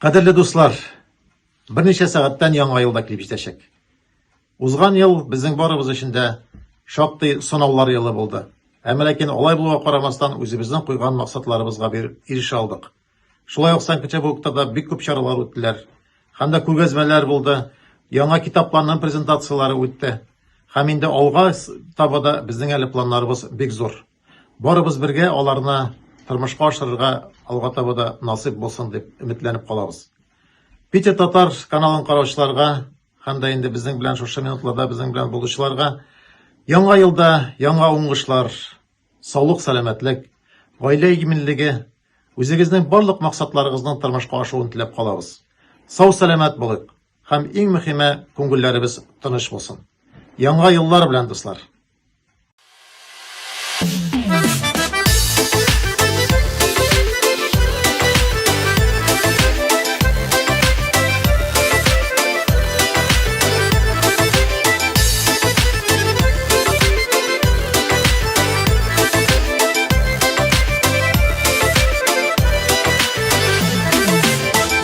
Кадерле дуслар, берничә сәгатьтән яңа ел да килеп җитәчәк. Узган ел безнең барыбыз өчен дә шактый сынаулар елы булды. Әмма ләкин алай булуга карамастан үзебезнең куйган максатларыбызга ирешә алдык. Шулай ук Санкт-Петербургта да бик күп чаралар үттеләр. Һәм дә күргәзмәләр булды, яңа китапларның презентацияләре үтте. Һәм инде алга таба да безнең әле планнарыбыз бик зур. Барыбыз бергә аларны тормышка ашырырга алга таба да насыйп булсын дип өметләнеп калабыз. Питер Татар каналын караучыларга һәм дә инде безнең белән шушы минутларда безнең белән булучыларга яңа елда яңа уңышлар, саулык, сәламәтлек, гаилә иминлеге, үзегезнең барлык максатларыгызның тормышка ашуын теләп калабыз. Сау сәламәт булыйк һәм иң мөһиме күңелләребез тыныч булсын. Яңа еллар белән, дуслар!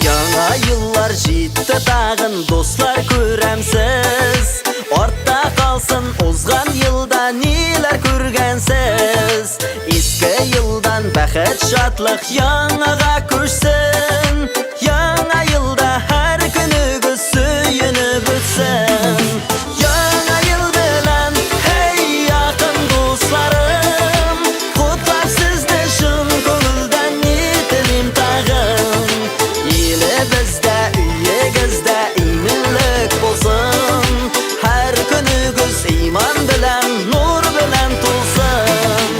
Яңа еллар җитте тагын, дуслар күрәмсез. Артта калсын узган елда ниләр күргәнсез. Иске елдан бәхет, шатлык яңага күчсен. Яңа елда һәр көнегез сөенеп үтсен. Яңа ел белән, һей, якын дусларым, Котлап сезне чын күңелдән ни телим тагын. Илебездә, өегездә иминлек булсын. Һәр көнегез иман белән, нур белән тулсын.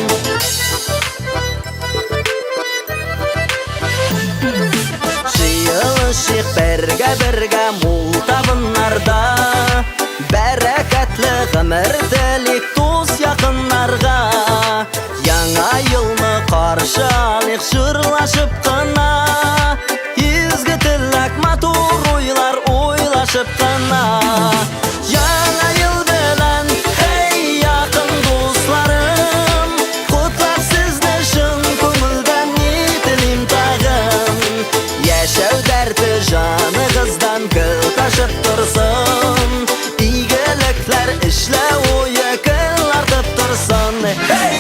Җыелышыйк бергә-бергә мул табыннарда. Бәрәкәтле гомер телик дус якыннарга. Яңа елны каршы алыйк җырлашып кына. Изге теләк, матур уйлар уйлашып кына. Яңа ел белән, һей, якын дусларым, Котлап сезне чын күңелдән ни телим тагын. Яшәү дәрте җаныгыздан гел ташып торсын. Игелекләр эшләү уе гел артып торсын. Hey!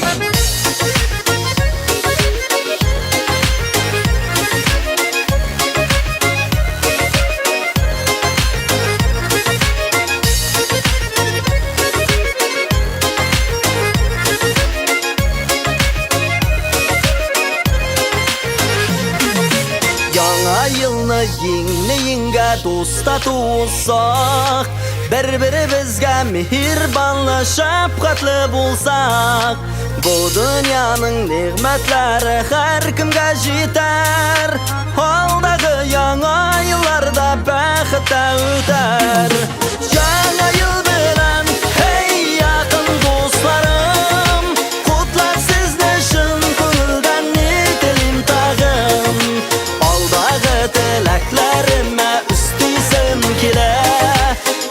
Яңа елны еңне еңгә дус тату булсак, бер-беребезгә миһербанлы, шәфкатьле булсак, бу дөньяның нигъмәтләре һәркемгә җитәр. Алдагы яңа елларда бәхеттә үтәр. Яңа ел белән, һей, якын дусларым, Котлап сезне чын күңелдән ни телим тагын. Алдагы теләкләремә өстисем килә.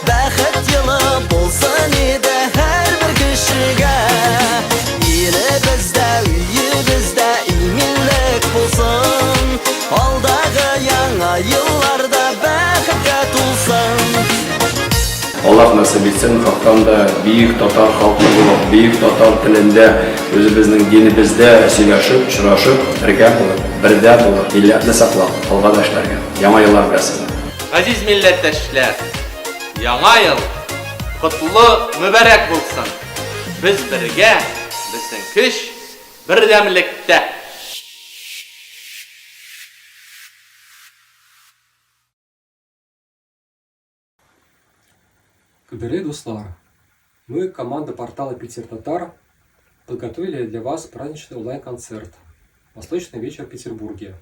Бәхет елы булсын иде һәрбер кешегә. Илебездә, өебездә иминлек булсын. Алдагы яңа елларда бәхеткә тулсын. Аллаһ насыйп итсен, хактан да бөек татар халкы булып, бөек татар телендә, үзебезнең динебездә сөйләшеп, очрашып, бергә булып, бердәм булып, милләтне саклап, алга да эшләргә. Яңа еллар белән сезне! Газиз милләттәшләр! Яңа ел котлы, мөбарәк булсын! Без бергә, безнең көч, бердәмлектә! Кадерле дуслар, мы, команда портала Питер Татар, подготовили для вас праздничный онлайн-концерт «Восточный вечер в Петербурге».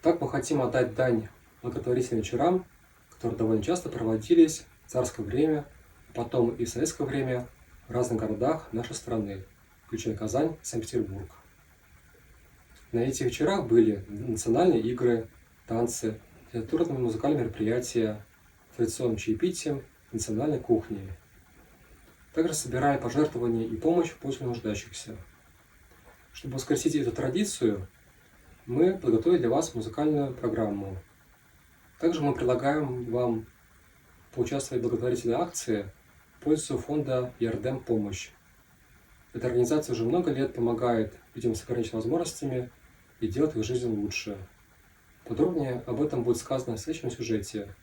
Так мы хотим отдать дань благотворительным вечерам, которые довольно часто проводились в царское время, а потом и в советское время в разных городах нашей страны, включая Казань и Санкт-Петербург. На этих вечерах были национальные игры, танцы, литературно-музыкальные мероприятия, традиционным чаепитием, национальной кухней. Также собирали пожертвования и помощь в пользу нуждающихся. Чтобы воскресить эту традицию, мы подготовили для вас музыкальную программу. Также мы предлагаем вам поучаствовать в благотворительной акции в пользу фонда «Ярдем Помощь». Эта организация уже много лет помогает людям с ограниченными возможностями и делает их жизнь лучше. Подробнее об этом будет сказано в следующем сюжете.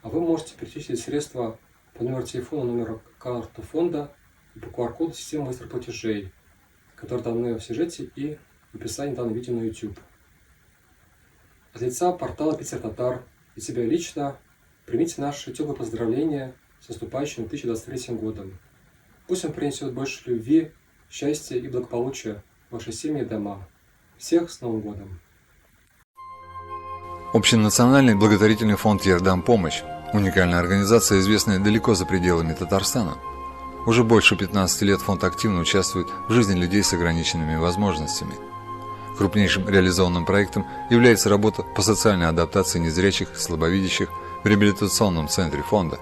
А вы можете перечислить средства по номеру телефона, номеру карты фонда и по QR-коду системы быстрых платежей, которые даны в сюжете и в описании данного видео на YouTube. От лица портала Питер Татар и тебя лично примите наши теплые поздравления с наступающим 2023 годом. Пусть он принесет больше любви, счастья и благополучия в ваши семьи и дома. Всех с Новым годом! Общенациональный благотворительный фонд «Ярдам Помощь» – уникальная организация, известная далеко за пределами Татарстана. Уже больше 15 лет фонд активно участвует в жизни людей с ограниченными возможностями. Крупнейшим реализованным проектом является работа по социальной адаптации незрячих и слабовидящих в реабилитационном центре фонда.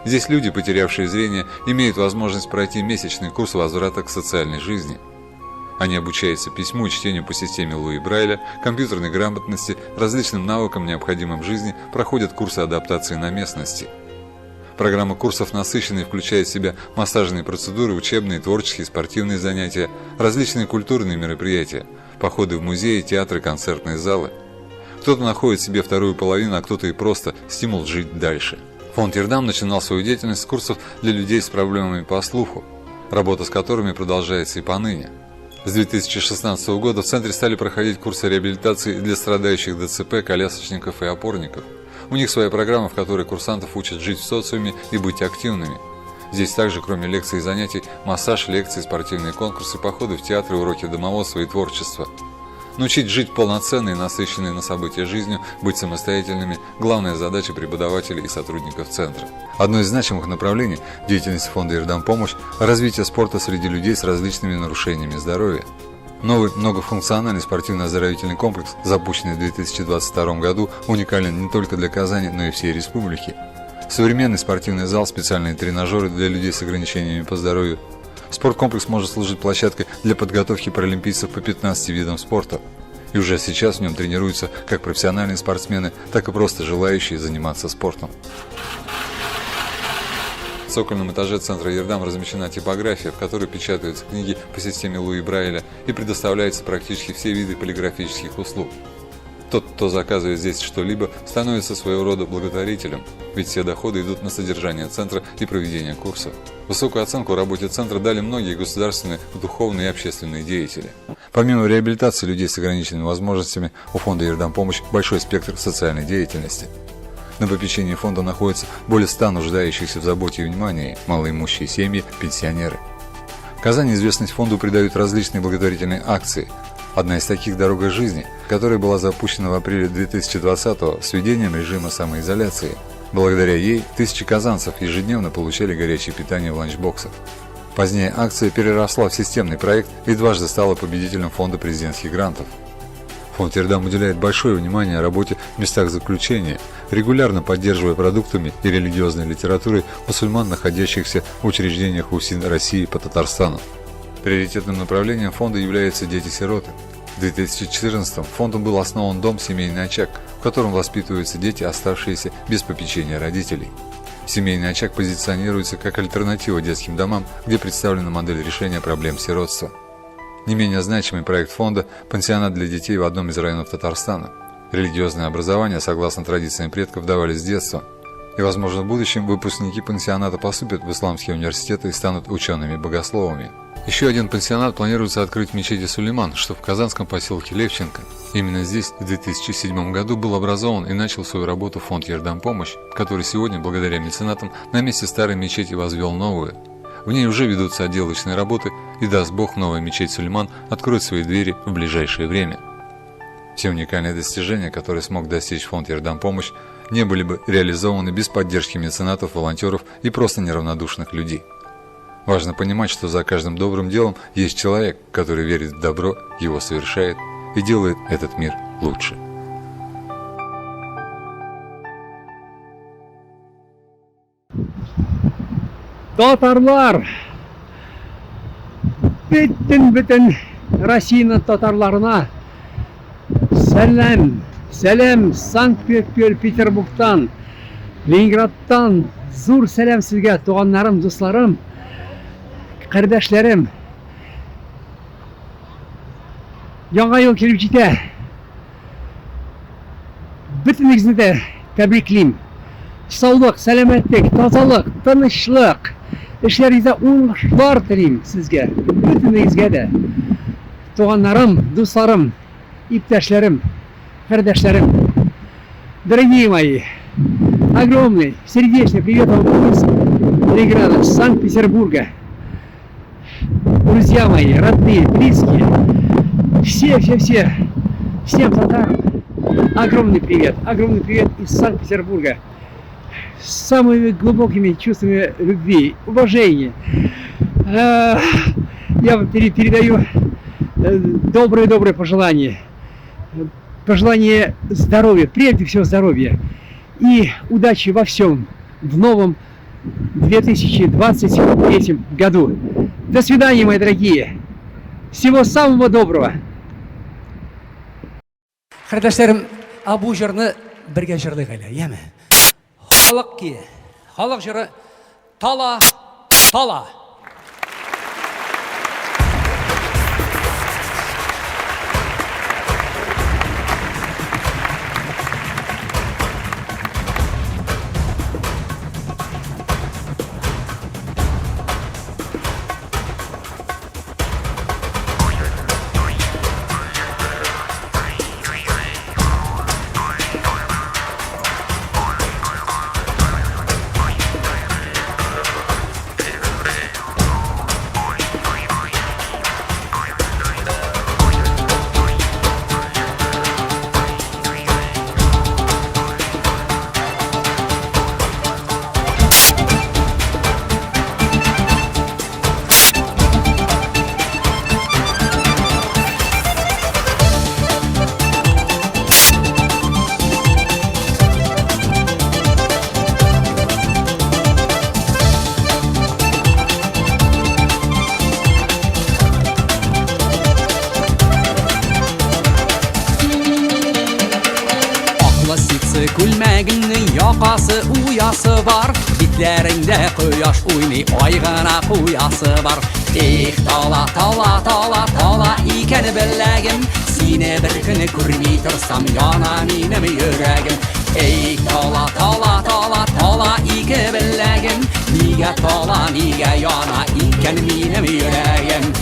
Здесь люди, потерявшие зрение, имеют возможность пройти месячный курс возврата к социальной жизни. Они обучаются письму и чтению по системе Луи Брайля, компьютерной грамотности, различным навыкам, необходимым в жизни, проходят курсы адаптации на местности. Программа курсов насыщенная и включает в себя массажные процедуры, учебные, творческие, спортивные занятия, различные культурные мероприятия, походы в музеи, театры, концертные залы. Кто-то находит в себе вторую половину, а кто-то и просто стимул жить дальше. Фонд «Ярдам» начинал свою деятельность с курсов для людей с проблемами по слуху, работа с которыми продолжается и поныне. С 2016 года в центре стали проходить курсы реабилитации для страдающих ДЦП, колясочников и опорников. У них своя программа, в которой курсантов учат жить в социуме и быть активными. Здесь также, кроме лекций и занятий, массаж, лекции, спортивные конкурсы, походы в театры, уроки домоводства и творчества. Научить жить полноценной и насыщенной на события жизнью, быть самостоятельными – главная задача преподавателей и сотрудников центра. Одно из значимых направлений деятельности фонда «Ярдам Помощь» – развитие спорта среди людей с различными нарушениями здоровья. Новый многофункциональный спортивно-оздоровительный комплекс, запущенный в 2022 году, уникален не только для Казани, но и всей республики. Современный спортивный зал, специальные тренажеры для людей с ограничениями по здоровью. Спорткомплекс может служить площадкой для подготовки паралимпийцев по 15 видам спорта. И уже сейчас в нем тренируются как профессиональные спортсмены, так и просто желающие заниматься спортом. В цокольном этаже центра «Ярдам» размещена типография, в которой печатаются книги по системе Луи Брайля и предоставляются практически все виды полиграфических услуг. Тот, кто заказывает здесь что-либо, становится своего рода благотворителем, ведь все доходы идут на содержание центра и проведение курсов. Высокую оценку работе центра дали многие государственные, духовные и общественные деятели. Помимо реабилитации людей с ограниченными возможностями, у фонда «Ярдам Помощь» большой спектр социальной деятельности. На попечении фонда находится более 100 нуждающихся в заботе и внимании, малоимущие семьи, пенсионеры. В Казани известность фонду придают различные благотворительные акции. Одна из таких – «Дорога жизни», которая была запущена в апреле 2020-го с введением режима самоизоляции. Благодаря ей тысячи казанцев ежедневно получали горячее питание в ланчбоксах. Позднее акция переросла в системный проект и дважды стала победителем фонда президентских грантов. Фонд «Ярдам» уделяет большое внимание работе в местах заключения, регулярно поддерживая продуктами и религиозной литературой мусульман, находящихся в учреждениях УФСИН России по Татарстану. Приоритетным направлением фонда являются дети-сироты. В 2014-м фондом был основан дом «Семейный очаг», в котором воспитываются дети, оставшиеся без попечения родителей. Семейный очаг позиционируется как альтернатива детским домам, где представлена модель решения проблем сиротства. Не менее значимый проект фонда – пансионат для детей в одном из районов Татарстана. Религиозное образование, согласно традициям предков, давали с детства. И, возможно, в будущем выпускники пансионата поступят в исламские университеты и станут учеными-богословами. Еще один пансионат планируется открыть в мечети Сулейман, что в казанском поселке Левченко. Именно здесь в 2007 году был образован и начал свою работу фонд «Ярдам Помощь», который сегодня, благодаря меценатам, на месте старой мечети возвел новую. В ней уже ведутся отделочные работы, и, даст Бог, новая мечеть Сулейман откроет свои двери в ближайшее время. Все уникальные достижения, которые смог достичь фонд «Ярдам Помощь», не были бы реализованы без поддержки меценатов, волонтеров и просто неравнодушных людей. Важно понимать, что за каждым добрым делом есть человек, который верит в добро, его совершает и делает этот мир лучше. Татарлар! Бөтен-бөтен Россиянең татарларына. Сәлам! Сәлам Санкт-Петербургтан, Ленинградтан зур сәлам сезгә, туганнарым, дусларым, кардәшләрем. Яңа ел килеп җитә. Бөтенегезне дә тәбриклим. Саулык, сәламәтлек, тазалык, тынычлык, эшләрегездә уңышлар телим сезгә, бөтенегезгә дә. Туганнарым, дусларым, иптәшләрем, кардәшләрем. Дорогие мои, огромный сердечный привет вам из Ленинграда, Санкт-Петербурга. Друзья мои, родные, близкие, все-все-все, всем татарам огромный привет, огромный привет из Санкт-Петербурга. С самыми глубокими чувствами любви, уважения. Я вам передаю добрые-добрые пожелания. Пожелание здоровья, прежде всего здоровья. И удачи во всем в новом 2023 году. До свидания, мои дорогие. Всего самого доброго. Кардәшләрем, бу җырны бергә җырлыйк әле, яме? Халык көе, халык җыры Тала, тала. Аклы ситсы күлмәгеңнең якасы уясы бар, битләреңдә кояш уйный, ай гына куясы бар. Эх, тала, тала, тала, тала икән беләгем, сине бер көн күрми торсам, яна минем йөрәгем. Эй, тала, тала, тала, тала ике беләгем, нигә тала, нигә яна икән минем йөрәгем.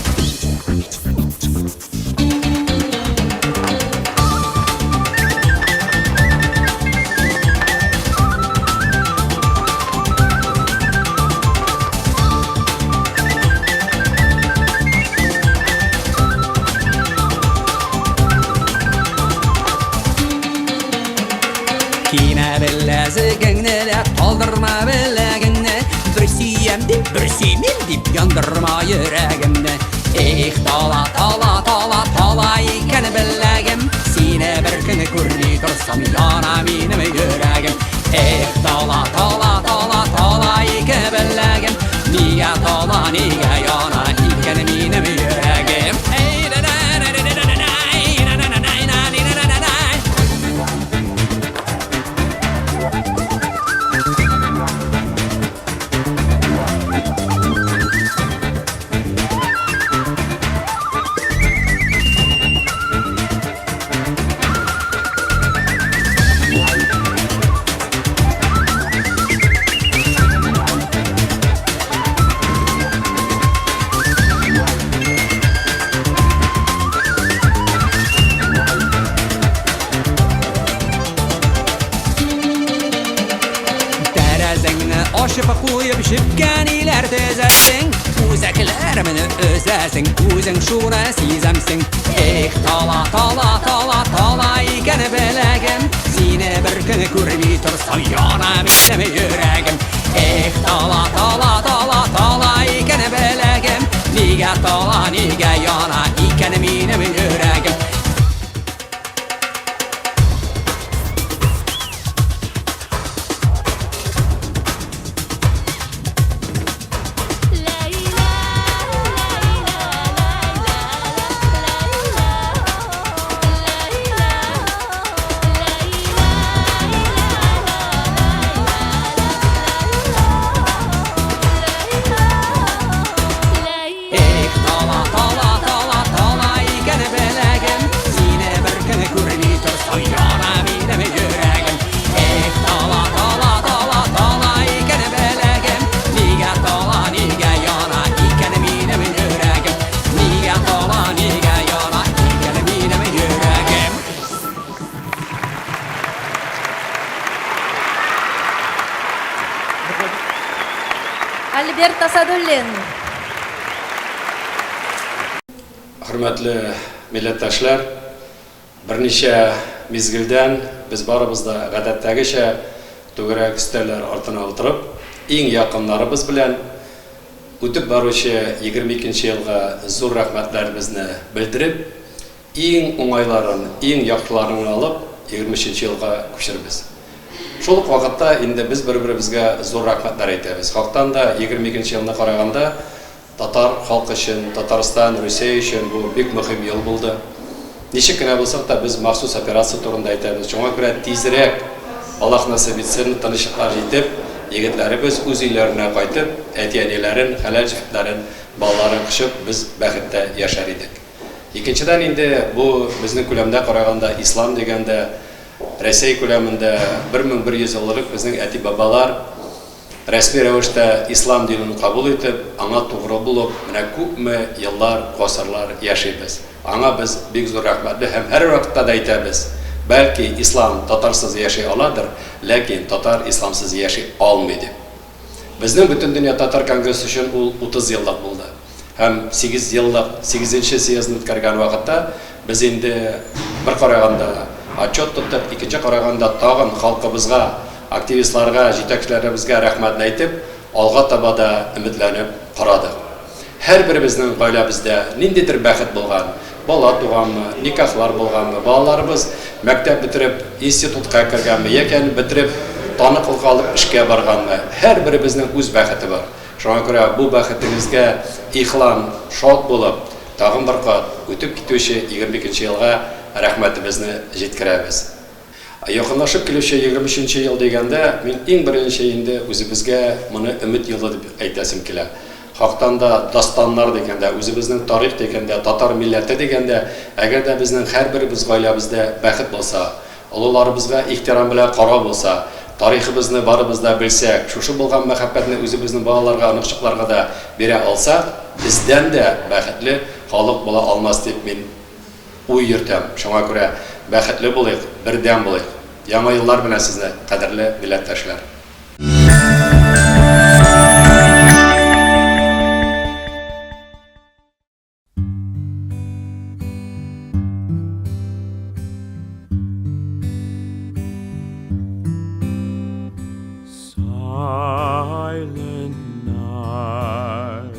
Кимә беләзегеңне дә, калдырма беләгеңне, бер сөям дип, бер сөймим дип, яндырма йөрәгемне. Эх, тала, тала, тала, тала икән беләгем, сине бер көн күрми торсам, яна минем йөрәгем. Эх, тала, тала, тала, тала ике беләгем, нигә тала, нигә яна икән минем йөрәгем. Эй, да, да, да, да, да, да, да, на, на, на, на, на, на, на, на, на. Тәрәзәңне ачып куеп җепкә ниләр тезәсең, үзәкләремне өзәсең, үзең шуны сизәмсең. Эх, тала, тала, тала, тала икән беләгем, сине бер көн күрми торсам, яна минем йөрәгем. Эх, тала, тала, тала, тала икән беләгем, нигә тала, нигә яна икән минем йөрәгем. Альберт Асадуллин. Хөрмәтле милләттәшләр, берничә мизгелдән без барыбыз да гадәттәгечә түгәрәк өстәлләр артына утырып, иң якыннарыбыз белән үтеп баручы 22 нче елга зур рәхмәтләребезне белдереп, иң уңайларын, иң яхшыларын гына алып, 23 нче елга күчербез. Шул ук вакытта инде без бер-беребезгә зур рәхмәтләр әйтәбез. Хактан да 22 нче елны караганда, Татар халкы өчен, Татарстан, Русия өчен бу бик мөһим ел булды. Ничек кенә булсак та, без махсус операция турында әйтәбез. Шуңа күрә тизрәк, Аллаһ насыйп итсен, тынычлыклар җитеп, егетләребез үз өйләренә кайтып, әти-әниләрен, хәләл җефетләрен, балаларын кочып, без бәхеттә яшәр идек. Икенчедән инде, бу безнең күләмдә караганда, ислам дигәндә, Рәсәй күләмендә 1100 ел элек безнең әти-бабалар, Рәсми рәвештә ислам динен кабул итеп, аңа тугры булып, менә күпме еллар, гасырлар яшибез. Аңа без бик зур рәхмәтле һәм һәрвакытта да әйтәбез, бәлки, ислам татарсыз яши аладыр, ләкин татар исламсыз яши алмый дип. Безнең Бөтендөнья татар конгрессы өчен ул 30 еллык булды. Һәм сигез еллык сигезенче съездны үткәргән вакытта без инде бер караганда отчет тоттык, икенче караганда тагын халкыбызга, активистларга, җитәкчеләребезгә рәхмәтне әйтеп, алга таба да өметләнеп карадык. Һәрберебезнең гаиләбездә ниндидер бәхет булган, бала туганмы, никахлар булганмы, балаларыбыз мәктәп бетереп институтка кергәнме яки аны бетереп таныклык алып эшкә барганмы, һәрберебезнең үз бәхете бар. Шуңа күрә бу бәхетегезгә ихлан шат булып, тагын бер кат үтеп китүче 22 нче елга рәхмәтебезне җиткерәбез. Якынлашып килүче 23 нче ел дигәндә, мин иң беренче инде үзебезгә моны өмет елы дип әйтәсем килә. Хактан да дастаннар дигәндә, үзебезнең тарих дигәндә, татар милләте дигәндә, әгәр дә безнең һәрберебез гаиләбездә бәхет булса, Олыларыбызга ихтирам белән карау булса, тарихыбызны барыбыз да белсәк, шушы булган мәхәббәтне үзебезнең балаларга, оныкчыкларга да бирә алсак, бездән дә бәхетле халык була алмас дип мин уй йөртәм. Шуңа күрә бәхетле булыйк, бердәм булыйк. Яңа еллар белән сезне, кадерле милләттәшләр! Silent night,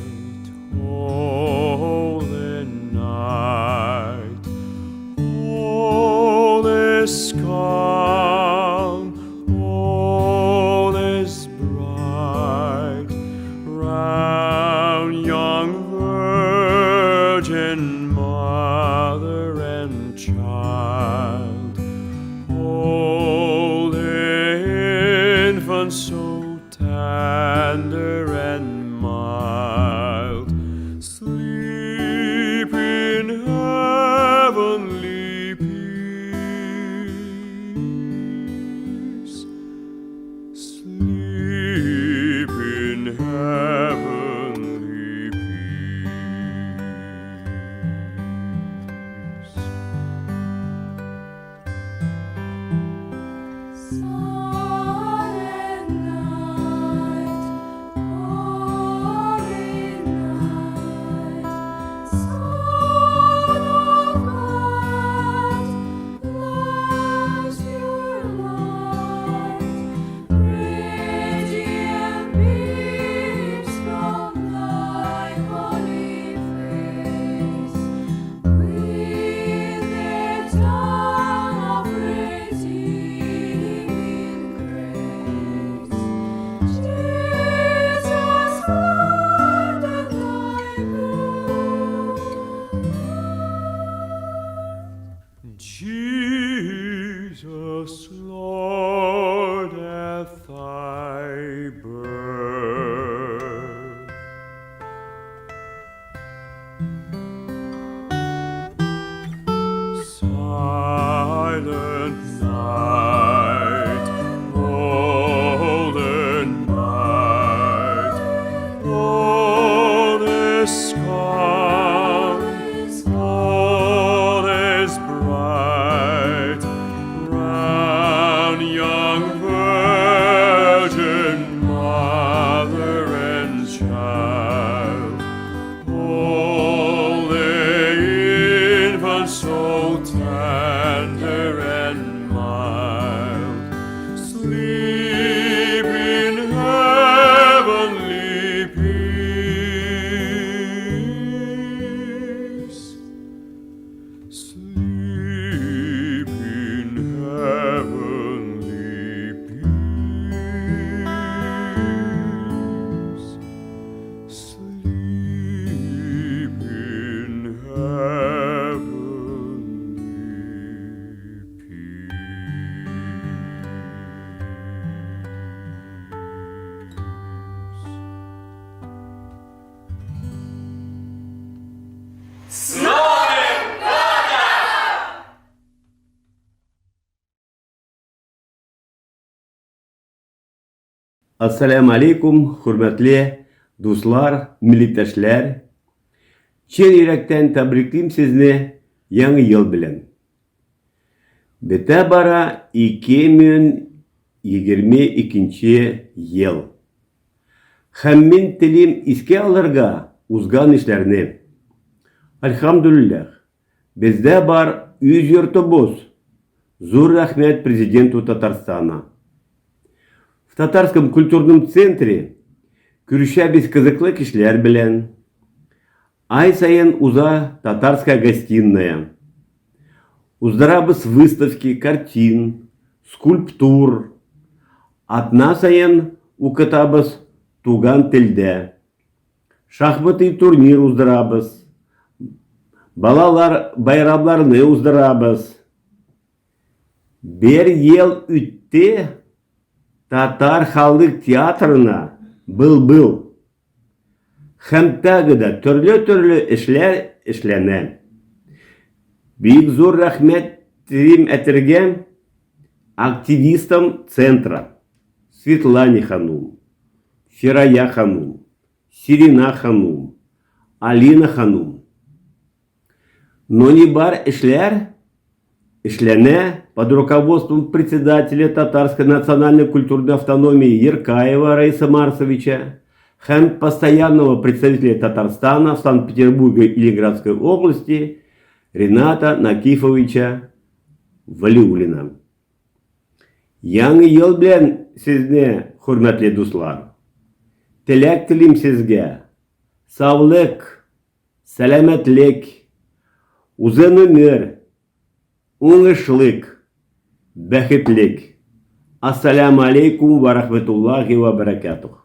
holy night, all is calm, all is bright, round young virgin mother and child. Holy infant, so tender and mild, sleep in heavenly peace. Sleep in heavenly peace. Silent night, holy Ассаляму алейкум, хөрмәтле дуслар, милләттәшләр. Чын йөрәктән тәбриклим сезне Яңа ел белән. Бетә бара 2022 ел. Һәм мин телим искә алырга узган эшләрне. Альхамдулилләх, бездә бар үз йортыбыз. Зур рәхмәт президенту Татарстана. В Татарском культурном центре күрешәбез кызыклы кешеләр белән. Ай саен уза Татарская гостиная. Уздырабыз выставки картин, скульптур. Атна саен укытабыз туган телдә. Шахматный турнир уздырабыз. Балалар байрамнарны уздырабыз. Бер ел үтте Татар халык театрына Былбыл Һәм тагы да төрле-төрле эшләр эшләнә. Бик зур рәхмәт телим әтергә активистам центра Светлане ханум, Фирая ханум, Сирина ханум, Алина ханум. Но не бар эшләр эшләнә под руководством председателя Татарской национальной культурной автономии Еркаева Раиса Марсовича һәм постоянного представителя Татарстана в Санкт-Петербурге и Ленинградской области Рената Накифовича Валиуллина. Яңа ел белән сезне, хөрмәтле дуслар! Теләк телим сезгә саулык, Сәламәтлек, озын өмер, уңышлык, бәхетлек. Ассаляму алейкум ва рахматуллахи ва баракатух.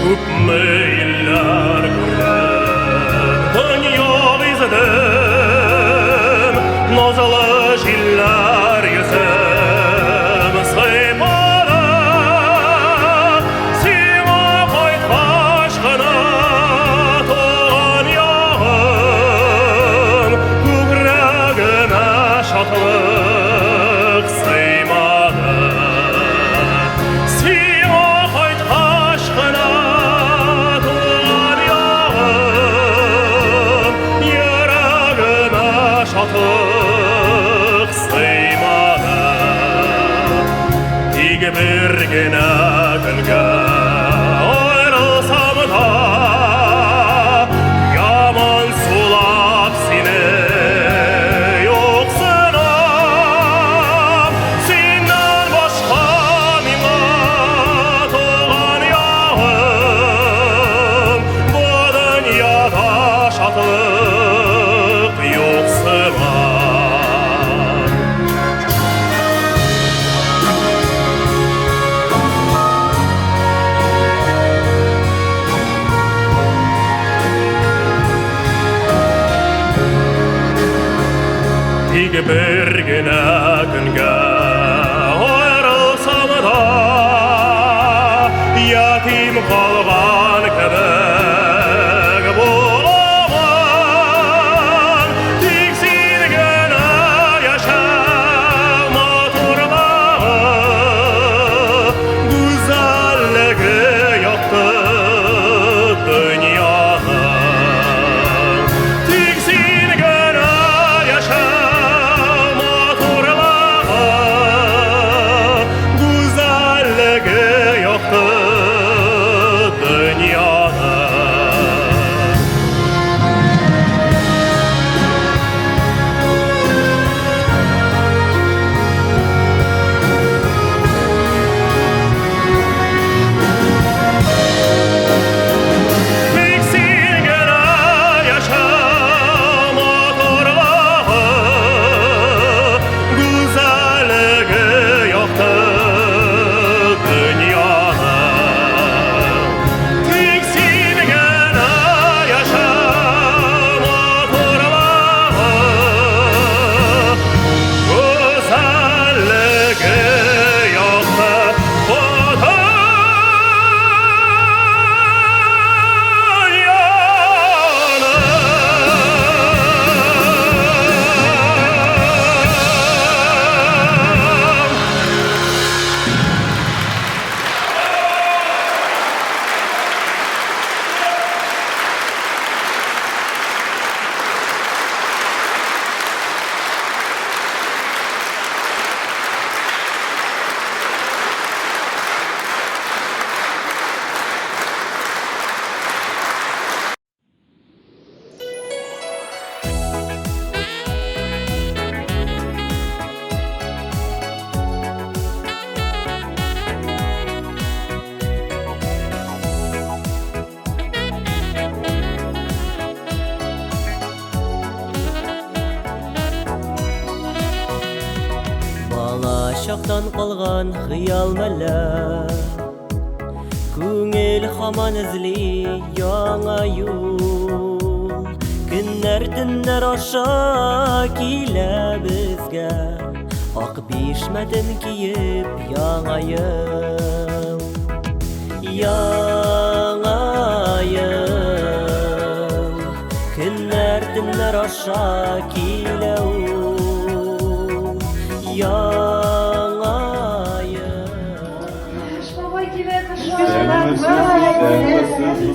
Күпме илләр күрдем, дөнья гиздем, назлы җилләр йөзем сыйпады. Сиңа кайткач кына туган ягым, күкрәгемә шатлык сыймады. Сиңа кайткач кына туган ягым, йөрәгемә шатлык сыймады. Тик бер генә көнгә аерылсам да, яман сулап сине юксынам. Синнән башка миңа туган ягым, бу дөньяда шатлык юк сыман. Тик бер генә көнгә аерылсам да, ятим калган кебек буламын. Тик син генә яшә матурлыгы, гүзәллеге якты дөньяның. Тик син генә яшә матурлыгы, чактан калган хыял мәллә? Күңел һаман эзли яңа юл. Көннәр төннәр аша килә безгә. Ак бишмәтен киеп яңа ел. Яңа ел. Көннәр төннәр аша килә ул. Яңа ел. Кыш бабай килә, кыш бабай.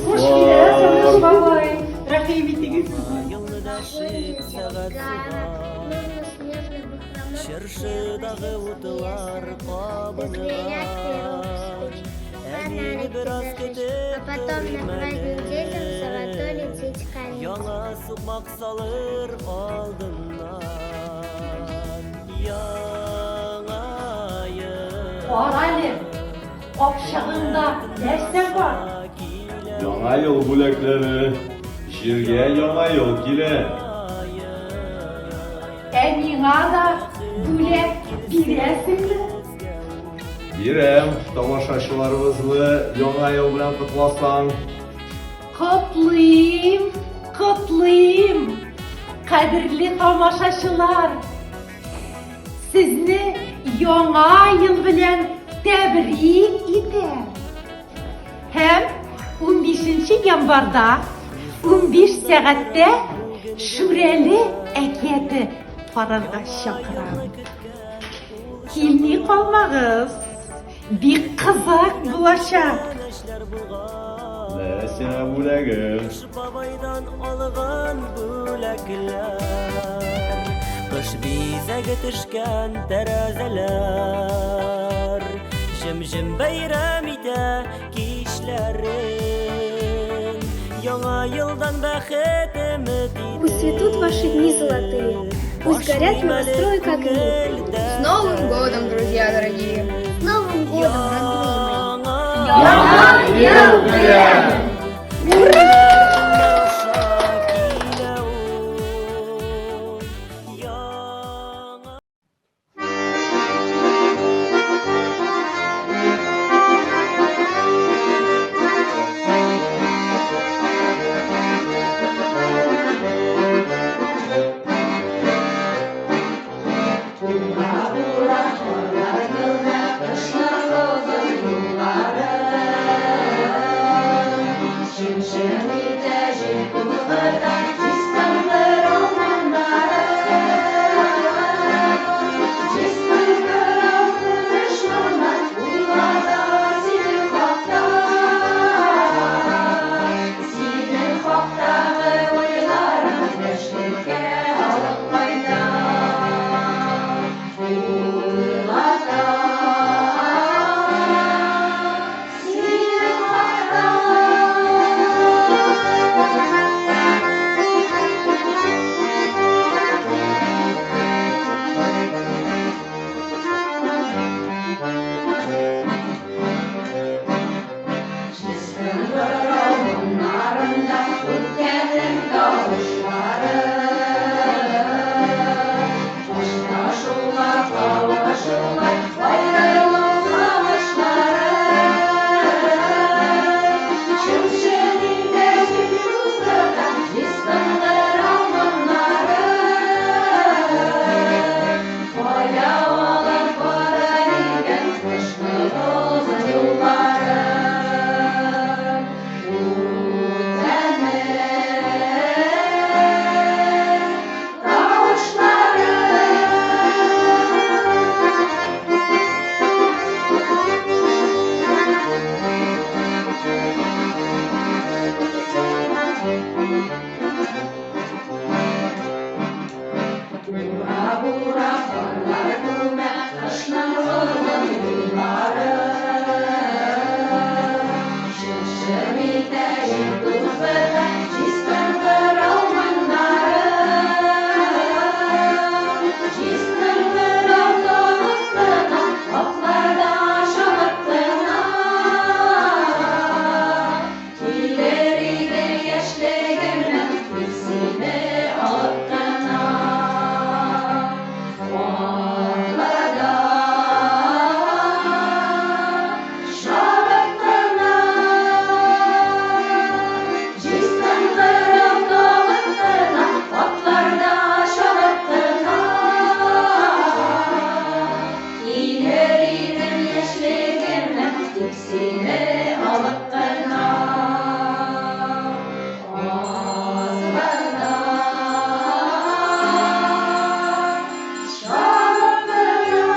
Хуш киләсең, кыш бабай. Рәхим итегез. Чыршыдагы утлар кабынган. Әнине бераз көтеп А потом на праздник детям золотой лететь конец. Яңа сукмак салыр алдыннан. Яңа ел. Кара әле, капчыгыңда нәрсә бар? Яңа ел бүләкләре. Җиргә яңа ел килә. Ә миңа да бүләк бирәсеңме? Бирәм, тамашачыларыбызны яңа ел белән котласаң. Котлыйм, котлыйм, кадерле тамашачылар! Сезне яңа ел белән тәбрик итәм. Һәм 15 январда 15 сәгатьтә Шүрәле әкияте карарга чакырам. Килми калмагыз, бик кызык булачак. Менә сиңа бүләгем. Бабайдан алган бүләкләр. Кыш бизәге төшкән тәрәзәләр. Җем-җем бәйрәм итә кичләрен. Яңа елдан бәхет өмет Пусть цветут ваши дни золотые, пусть горят новостроек огни. С Новым годом, друзья дорогие! С Новым годом, родные мои! Яңа ел белән! Ура! Ура, ура, кырлар, кышның озын юллары. Тик сине алып кына. Азларда чабып кына.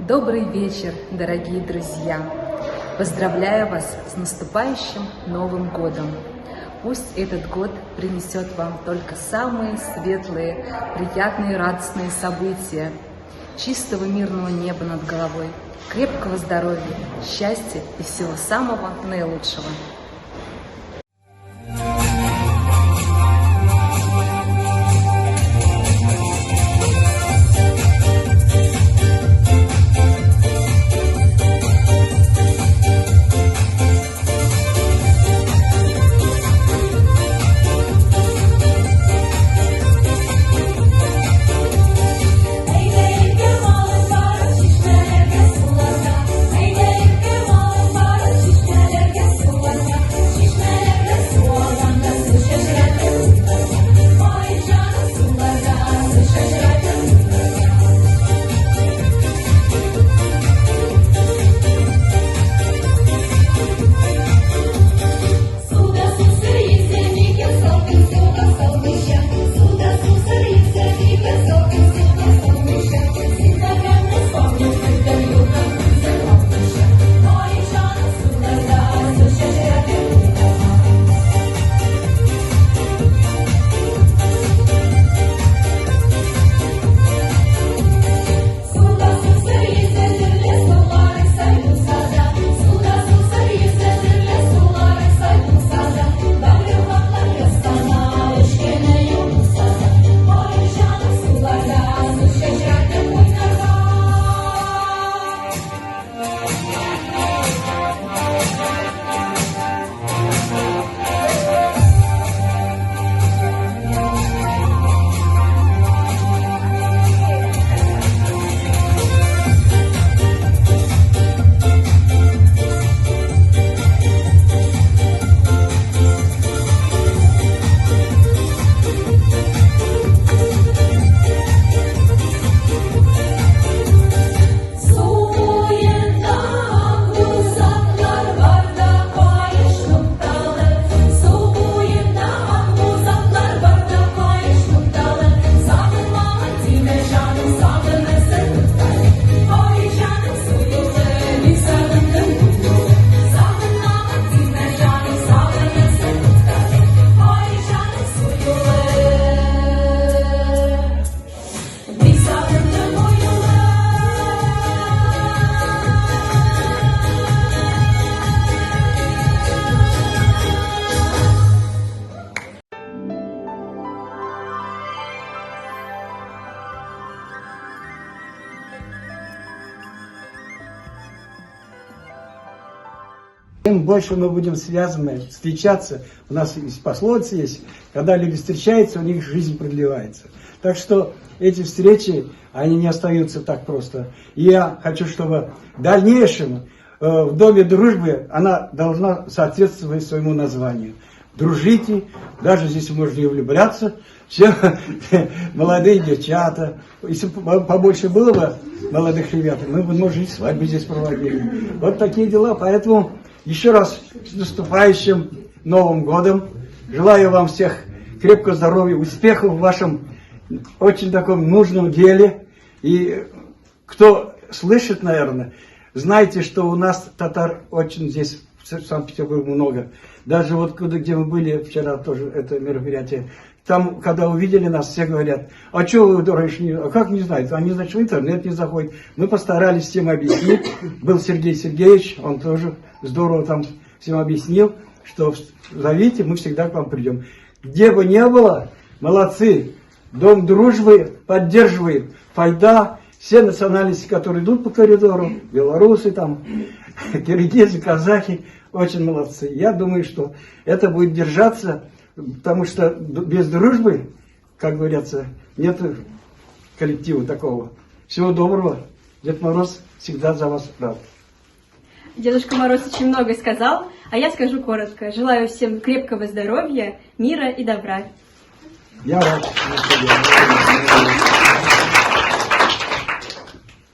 Добрый вечер, дорогие друзья! Поздравляю вас с наступающим Новым годом! Пусть этот год принесет вам только самые светлые, приятные, радостные события, чистого мирного неба над головой, крепкого здоровья, счастья и всего самого наилучшего. Чем больше мы будем связаны, встречаться, у нас есть пословица есть, когда люди встречаются, у них жизнь продлевается. Так что эти встречи, они не остаются так просто. И я хочу, чтобы в дальнейшем в Доме дружбы она должна соответствовать своему названию. Дружите, даже здесь можно и влюбляться. Все молодые девчата. Если бы побольше было бы молодых ребят, мы бы, может, и свадьбу здесь проводили. Вот такие дела. Поэтому еще раз с наступающим Новым годом. Желаю вам всех крепкого здоровья, успехов в вашем очень таком нужном деле. И кто слышит, наверное, знаете, что у нас татар очень здесь в Санкт-Петербурге много. Даже вот куда, где мы были вчера тоже, это мероприятие, там, когда увидели нас, все говорят, а что вы раньше не, а как не знают, они, значит, в интернет не заходят. Мы постарались всем объяснить. Был Сергей Сергеевич, он тоже здорово там всем объяснил, что зовите, мы всегда к вам придем. Где бы ни было, молодцы, Дом дружбы поддерживает Файда, все национальности, которые идут по коридору, белорусы там, киргизы, казахи, очень молодцы. Я думаю, что это будет держаться, потому что без дружбы, как говорится, нет коллектива такого. Всего доброго. Дед Мороз всегда за вас рад. Дедушка Мороз очень много сказал, а я скажу коротко. Желаю всем крепкого здоровья, мира и добра. Я рад.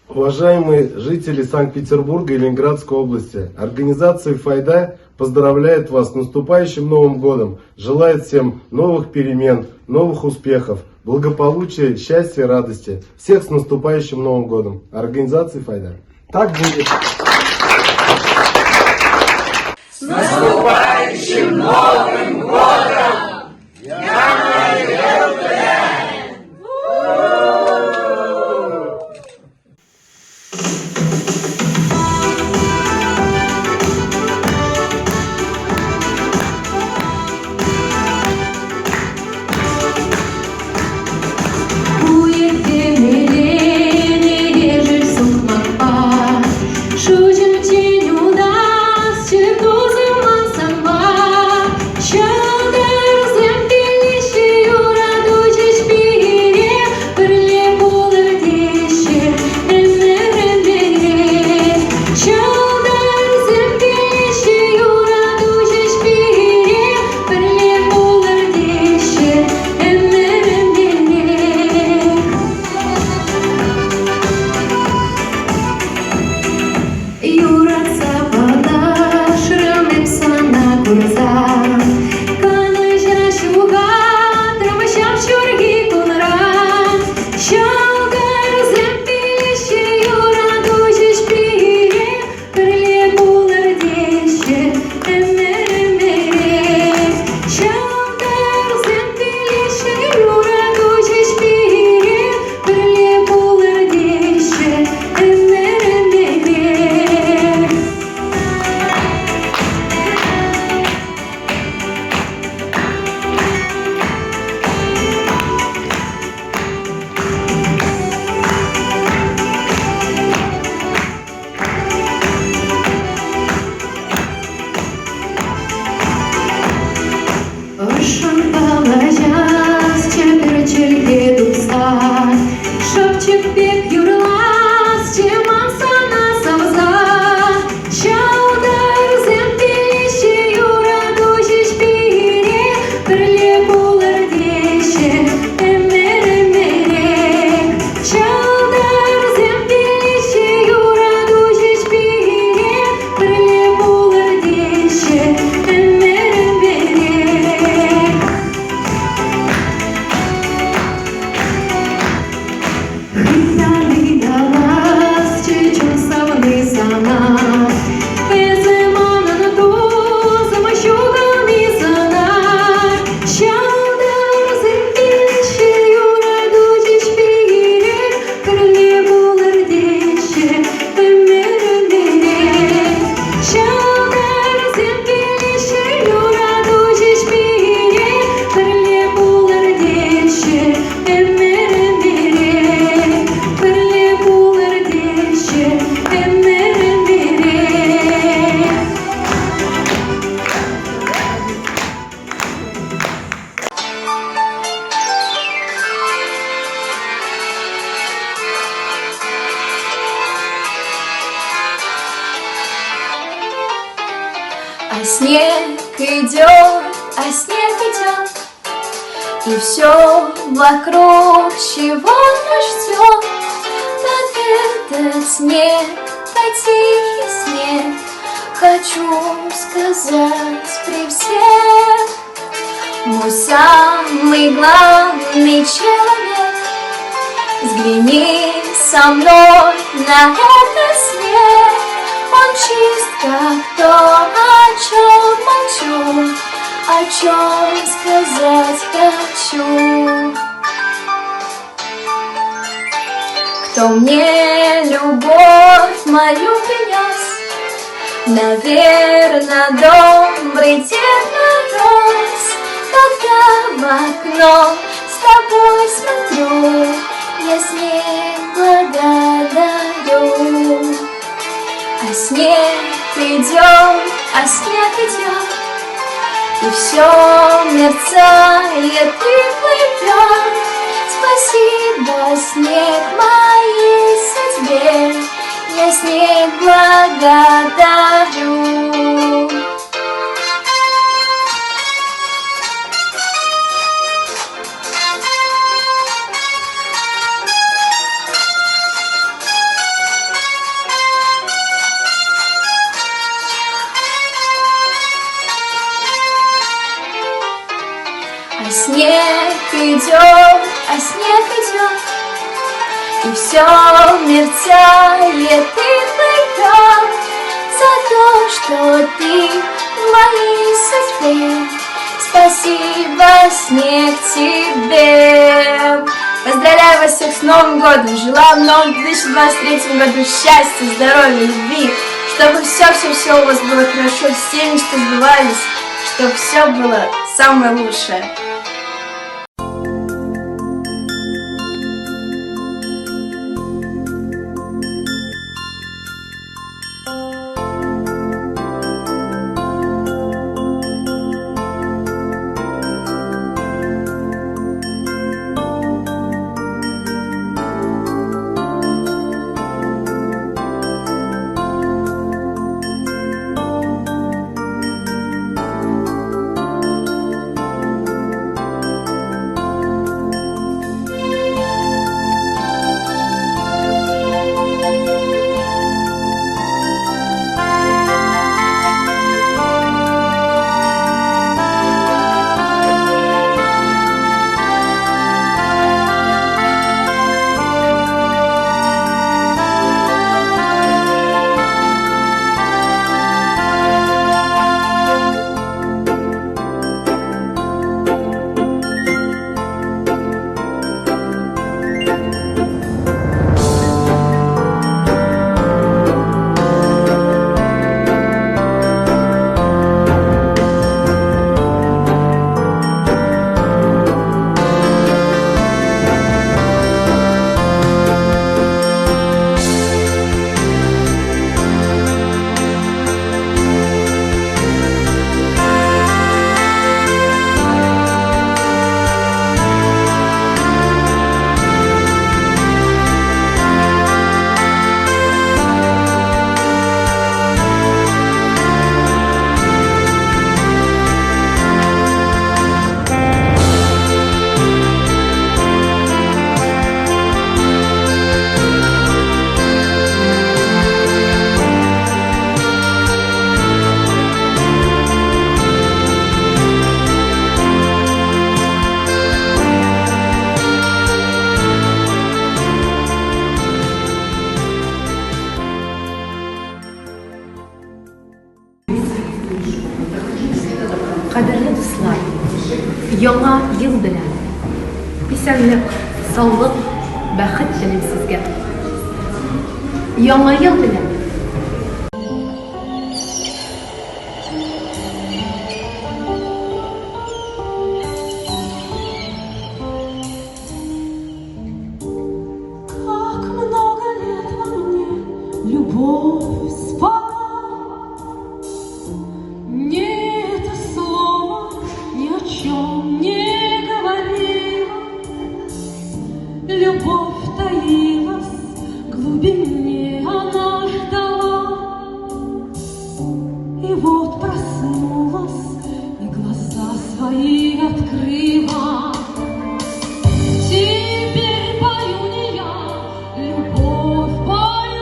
Уважаемые жители Санкт-Петербурга и Ленинградской области, организация «Файда» поздравляет вас с наступающим Новым годом, желает всем новых перемен, новых успехов, благополучия, счастья, радости. Всех с наступающим Новым годом. Организация «Файда». Так будет. С наступающим Новым годом! Яңа ел белән! А снег идет, а снег идет, И все вокруг чего-то ждет. Под этот снег, под тихий снег, Хочу сказать при всех, Мой самый главный человек, Взгляни со мной на этот свет. Он чист, как то, о чем молчу, о чем сказать хочу. Кто мне любовь мою принес, наверно, добрый Дед Мороз. Когда в окно с тобой смотрю, я снег благодарю. А снег идет, а снег идет, и все мерцает и плывет. Спасибо, снег, моей судьбе, Я снег благодарю. А снег идет, а снег идет, и все мерцает и плывет за то, что ты в моей судьбе. Спасибо, снег, тебе. Поздравляю вас всех с Новым годом! Желаю в новом 2023 году счастья, здоровья, любви, чтобы все-все-все у вас было хорошо, все мечты сбывались, чтобы все было самое лучшее. Кадерле дуслар, яңа ел белән! Исәнлек, саулык, бәхет телим сезгә. Яңа ел белән! Как много лет во мне любовь спала. Мне это слово ни о чем не говорило. Любовь таилась в глубине, она ждала. И вот проснулась и глаза свои открыла. Теперь пою не я, любовь поет.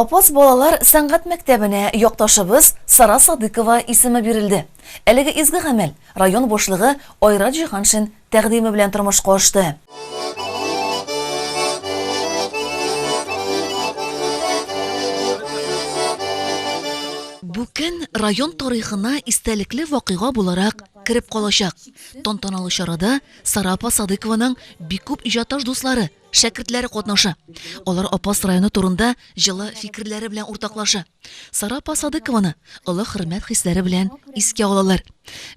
Апас балалар сәнгать мәктәбенә якташыбыз Сара Садыкова исеме бирелде. Әлеге изге гамәл район башлыгы Айрат Җиһаншин тәкъдиме белән тормышка ашты. Бу көн район тарихына истәлекле вакыйга буларак кереп калачак. Тантаналы чарада Сара апа Садыкованың бик күп иҗатташ дуслары, шәкертләре катнаша. Алар Апас районы турында җылы фикерләре белән уртаклаша. Сара апа Садыкованы олы хөрмәт хисләре белән искә алалар.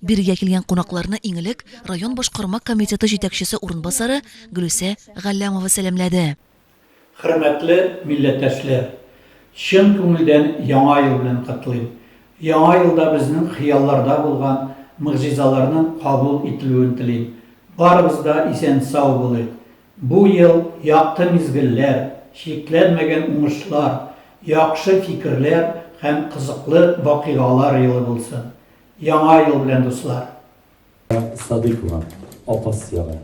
Бирегә килгән кунакларны иң элек район башкарма комитеты җитәкчесе урынбасары Гөлүсә Галләмова сәламләде. Хөрмәтле милләттәшләр! Чын күңелдән Яңа ел белән котлыйм. Яңа елда безнең хыялларда булган могҗизаларның кабул ителүен телим. Барыбыз да исән-сау булыйк. Бу ел якты мизгелләр, чикләнмәгән уңышлар, яхшы фикерләр һәм кызыклы вакыйгалар елы булсын. Яңа ел белән, дуслар! Садыкова, Апас ягы.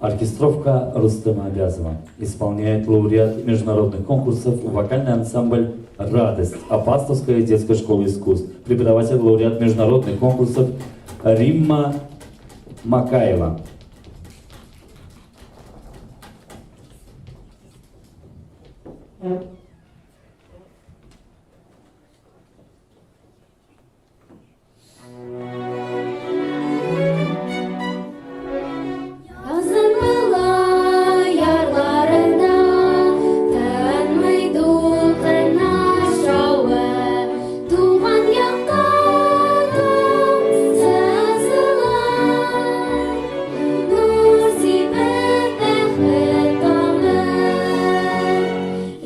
Оркестровка Рустема Абязова. Исполняет лауреат международных конкурсов вокальный ансамбль «Радость» Апастовская детская школа искусств. Преподаватель лауреат международных конкурсов Римма Макаева. Язын була ярларында, тынмый дулкыннар шавы, туган якта таң сызыла, нур сибеп бәхет таңы.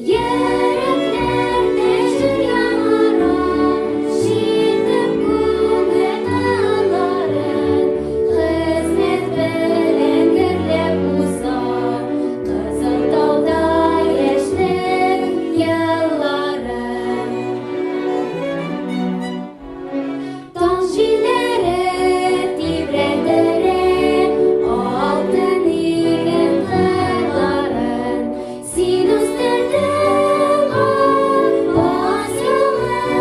Йөрәкләрдә җыр яңара, чиртеп күңел кылларын, хезмәт белән гөрләп уза Кызыл тауда яшьлек еллары. Таң җилләре тибрәндерә алтын иген кырларын. Син үстердең Апас ягын,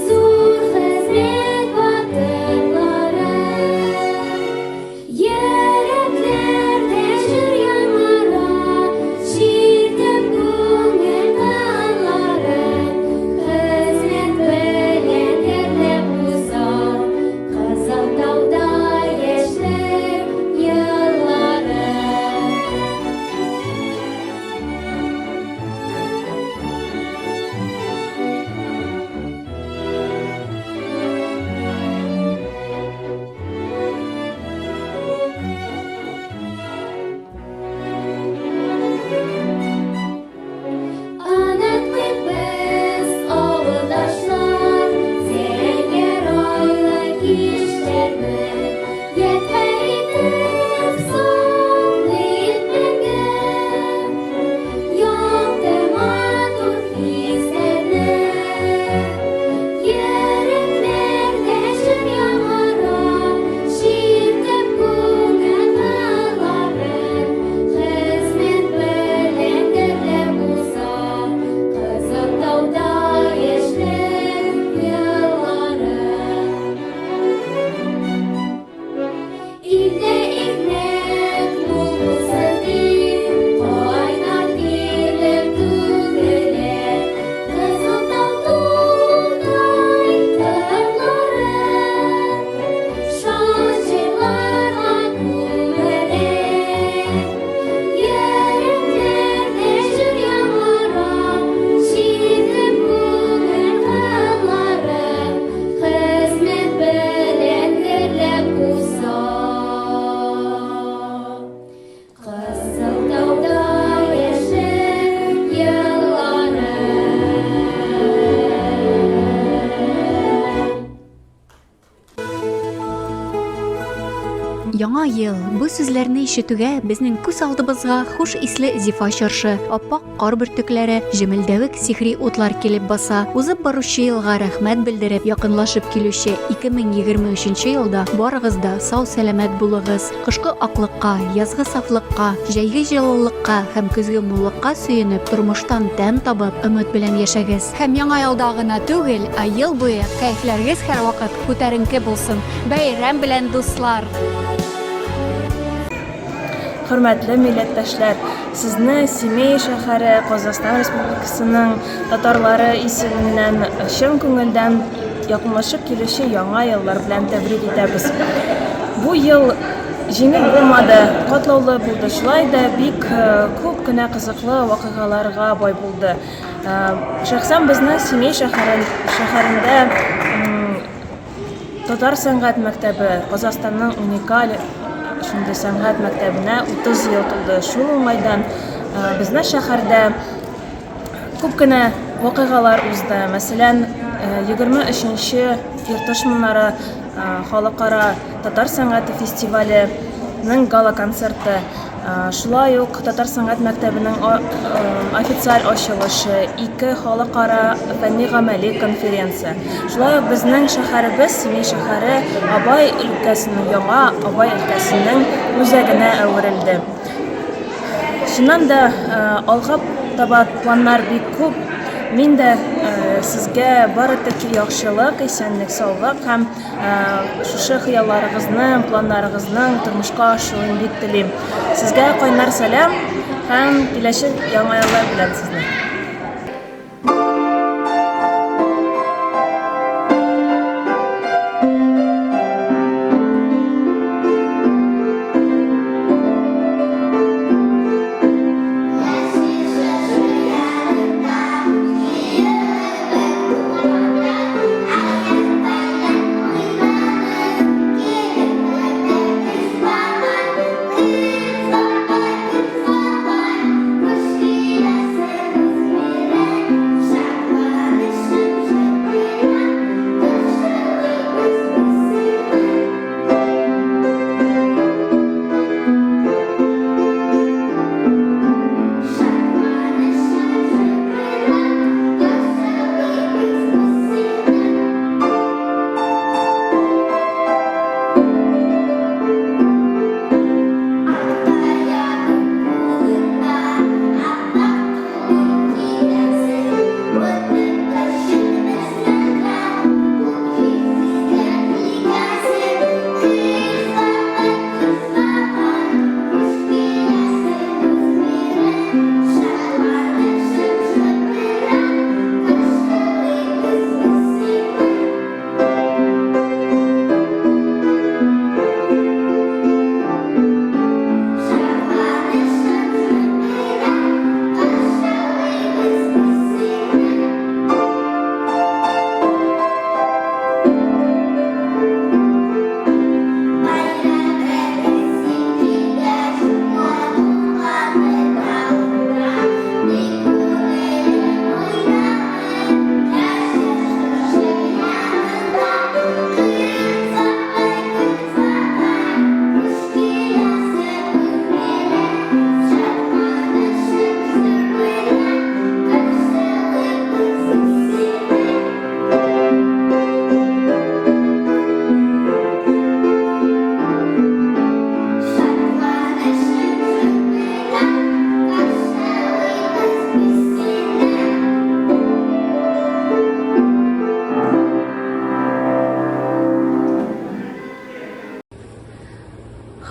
зур хезмәт батырларын. Йөрәкләрдә җыр яңара, чиртеп күңел кылларын, хезмәт белән гөрләп уза Кызыл тауда яшьлек еллары. Онытмыйк без, авылдашлар, зәңгәр айлы кичләрне, ядкарь итеп саклыйк мәңге якты матур хисләрне. Йөрәкләрдә җыр яңара, чиртеп күңел кылларын, хезмәт белән гөрләп уза Кызыл тауда яшьлек еллары. Илдә икмәк мул булсын дип, кайнар тирләр түгелә. Кызыл тау тугай кырлары, шат җырларга күмелә. Йөрәкләрдә җыр яңара, чиртеп күңел кылларын, хезмәт белән гөрләп уза. Яңа ел! Бу сүзләрне ишетүгә безнең күз алдыбызга хуш исле зифа чыршы, аппак кар бөртекләре, җемелдәвек сихри утлар килеп баса. Узып баручы елга рәхмәт белдереп, якынлашып килүче 2023 елда барыгыз да сау-сәламәт булыгыз. Кышкы аклыкка, язгы сафлыкка, җәйге җылылыкка һәм көзге муллыкка сөенеп, тормыштан тәм табып, өмет белән яшәгез. Һәм Яңа елда гына түгел, ә ел буе кәефләрегез һәрвакыт күтәренке булсын. Бәйрәм белән, дуслар! Хөрмәтле милләттәшләр, сезне Семей шәһәре, Казахстан Республикасының татарлары исеменнән чын күңелдән якынлашып килүче Яңа еллар белән тәбрик итәбез. Бу ел җиңел булмады, катлаулы булды, шулай да бик күп кенә кызыклы вакыйгаларга бай булды. Шәхсән безнең Семей шәһәрендә Татар сәнгать мәктәбе, Казахстанның уникаль шундый сәнгать мәктәбенә 30 ел тулды. Шул уңайдан безнең шәһәрдә күп кенә вакыйгалар узды. Мәсәлән, 23 Иртыш моңнары халыкара татар сәнгате фестиваленең гала-концерты. Шулай ук Татар сәнгать мәктәбенең официаль ачылышы, ике халыкара фәнни-гамәли конференция. Шулай ук безнең шәһәребез, Семей шәһәре Абай өлкәсенең, яңа Абай өлкәсенең үзәгенә әверелде. Чыннан да, алга таба планнар бик күп. Мин дә сезгә бары тик яхшылык, исәнлек, саулык һәм Шушы хыялларыгызның, планнарыгызның тормышка ашуын бик телим. Сезгә кайнар сәлам һәм киләчәк яңа еллар белән сезне!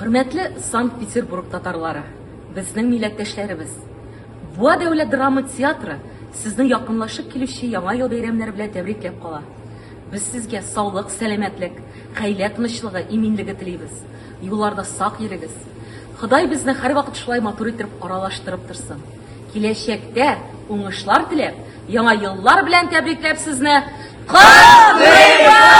Хөрмәтле Санкт-Петербург татарлары, безнең милләттәшләребез! Буа дәүләт драма театры сезне якынлашып килүче Яңа ел бәйрәмнәре белән тәбрикләп кала. Без сезгә саулык, сәламәтлек, гаилә тынычлыгы, иминлеге телибез. Юлларда сак йөрегез. Ходай безне һәрвакыт шулай матур иттереп аралаштырып торсын. Киләчәктә уңышлар теләп, Яңа еллар белән тәбрикләп сезне котлыйбыз!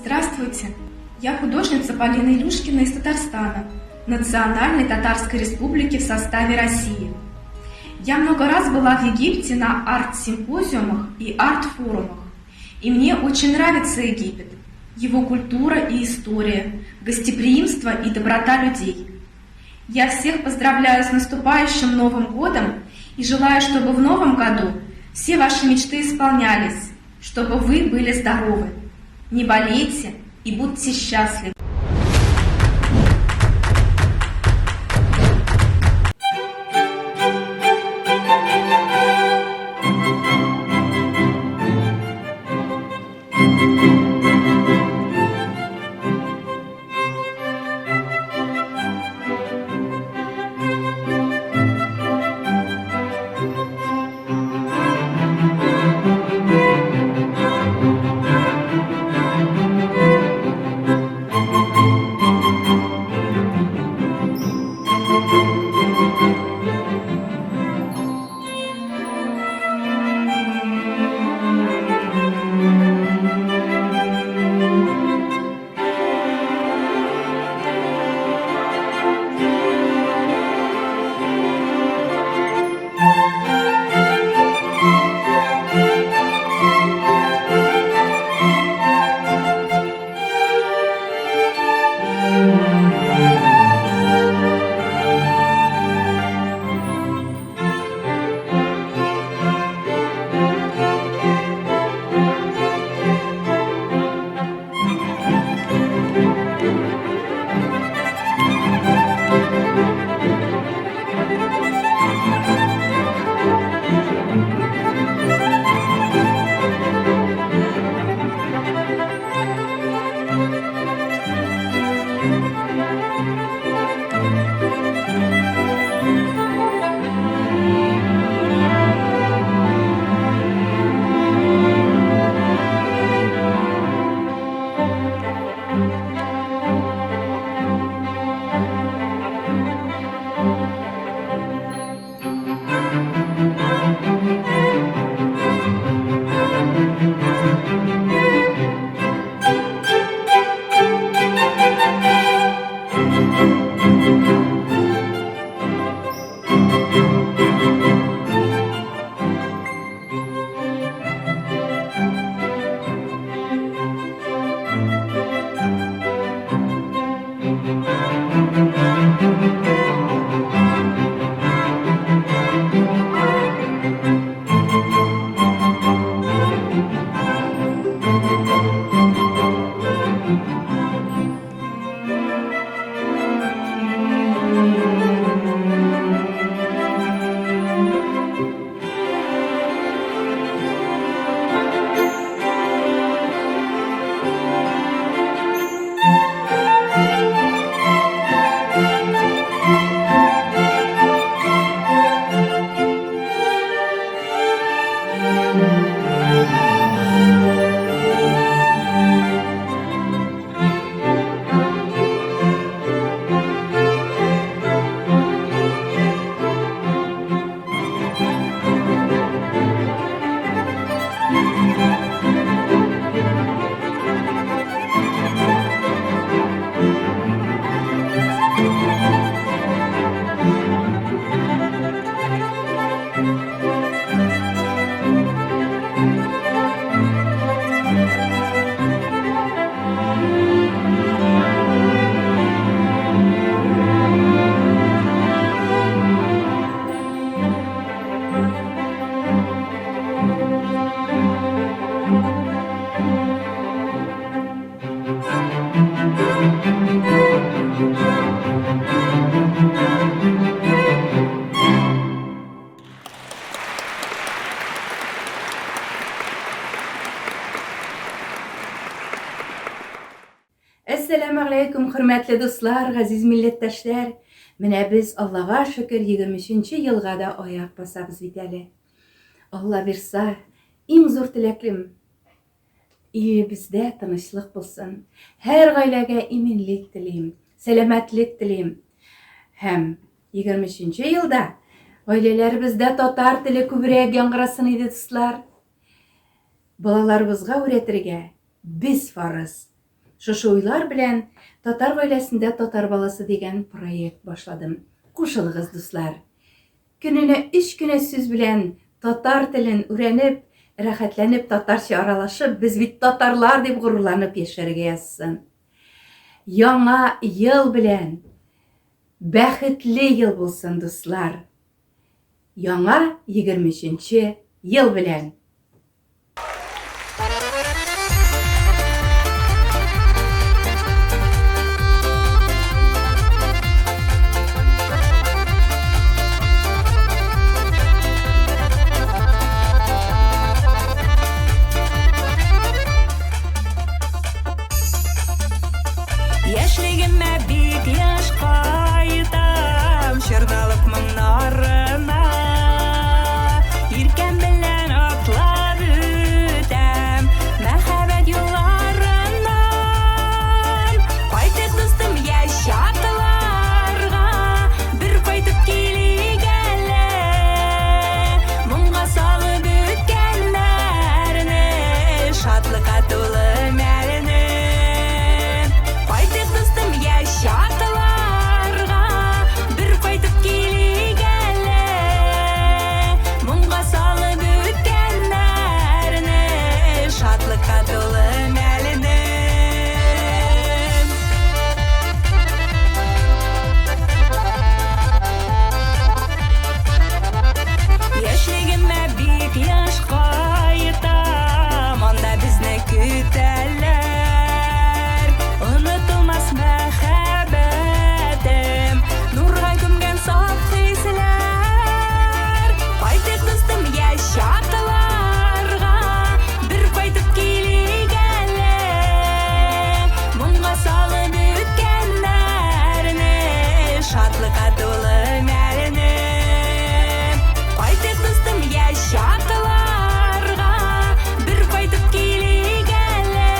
Здравствуйте! Я художница Полина Илюшкина из Татарстана, Национальной Татарской Республики в составе России. Я много раз была в Египте на арт-симпозиумах и арт-форумах. И мне очень нравится Египет, его культура и история, гостеприимство и доброта людей. Я всех поздравляю с наступающим Новым годом и желаю, чтобы в новом году все ваши мечты исполнялись, чтобы вы были здоровы. Не болейте и будьте счастливы. Әссәламегаләйкүм, хөрмәтле дуслар, газиз милләттәшләр! Менә без, Аллага шөкер, 23 елга да аяк басабыз бит әле. Алла бирса, иң зур теләклем, илебездә тынычлык булсын. Һәр гаиләгә иминлек телим, сәламәтлек телим. Һәм 23 елда гаиләләребездә татар теле күбрәк яңгырасын иде, дуслар. Балаларыбызга үрәтергә без фарыз. Шушы уйлар белән Татар гаиләсендә татар баласы дигән проект башладым. Кушылыгыз, дуслар! Көненә өч кенә сүз белән татар телен үрәнеп, рәхәтләнеп татарча аралашып, без бит татарлар дип горурланып яшәргә язсын. Яңа ел белән! Бәхетле ел булсын, дуслар! Яңа 23 нче ел белән! Яшьлегемә бик еш кайтам, чорналып моңнарына. Иркәм белән атлап үтәм, мәхәббәт юлларыннан. Кайтыйк, дустым, яшь чакларга, бер кайтып килик әле. Моңга салып үткәннәрне, шатлыкка тулы мәлне. Кайтыйк, дустым, яшь чакларга, бер кайтып килик әле. Моңга салып үткәннәрне, шатлыкка тулы мәлне. Яшьлегемә бик еш кайтам, анда безне көтәләр. Онытылмас мәхәббәтем, нурга күмгән саф хисләр. Кайтыйк, дустым, яшь чакларга, бер кайтып килик әле. Моңга салып үткәннәрне, шатлыкка тулы мәлне. Кайтыйк, дустым, яшь чакларга, бер кайтып килик әле.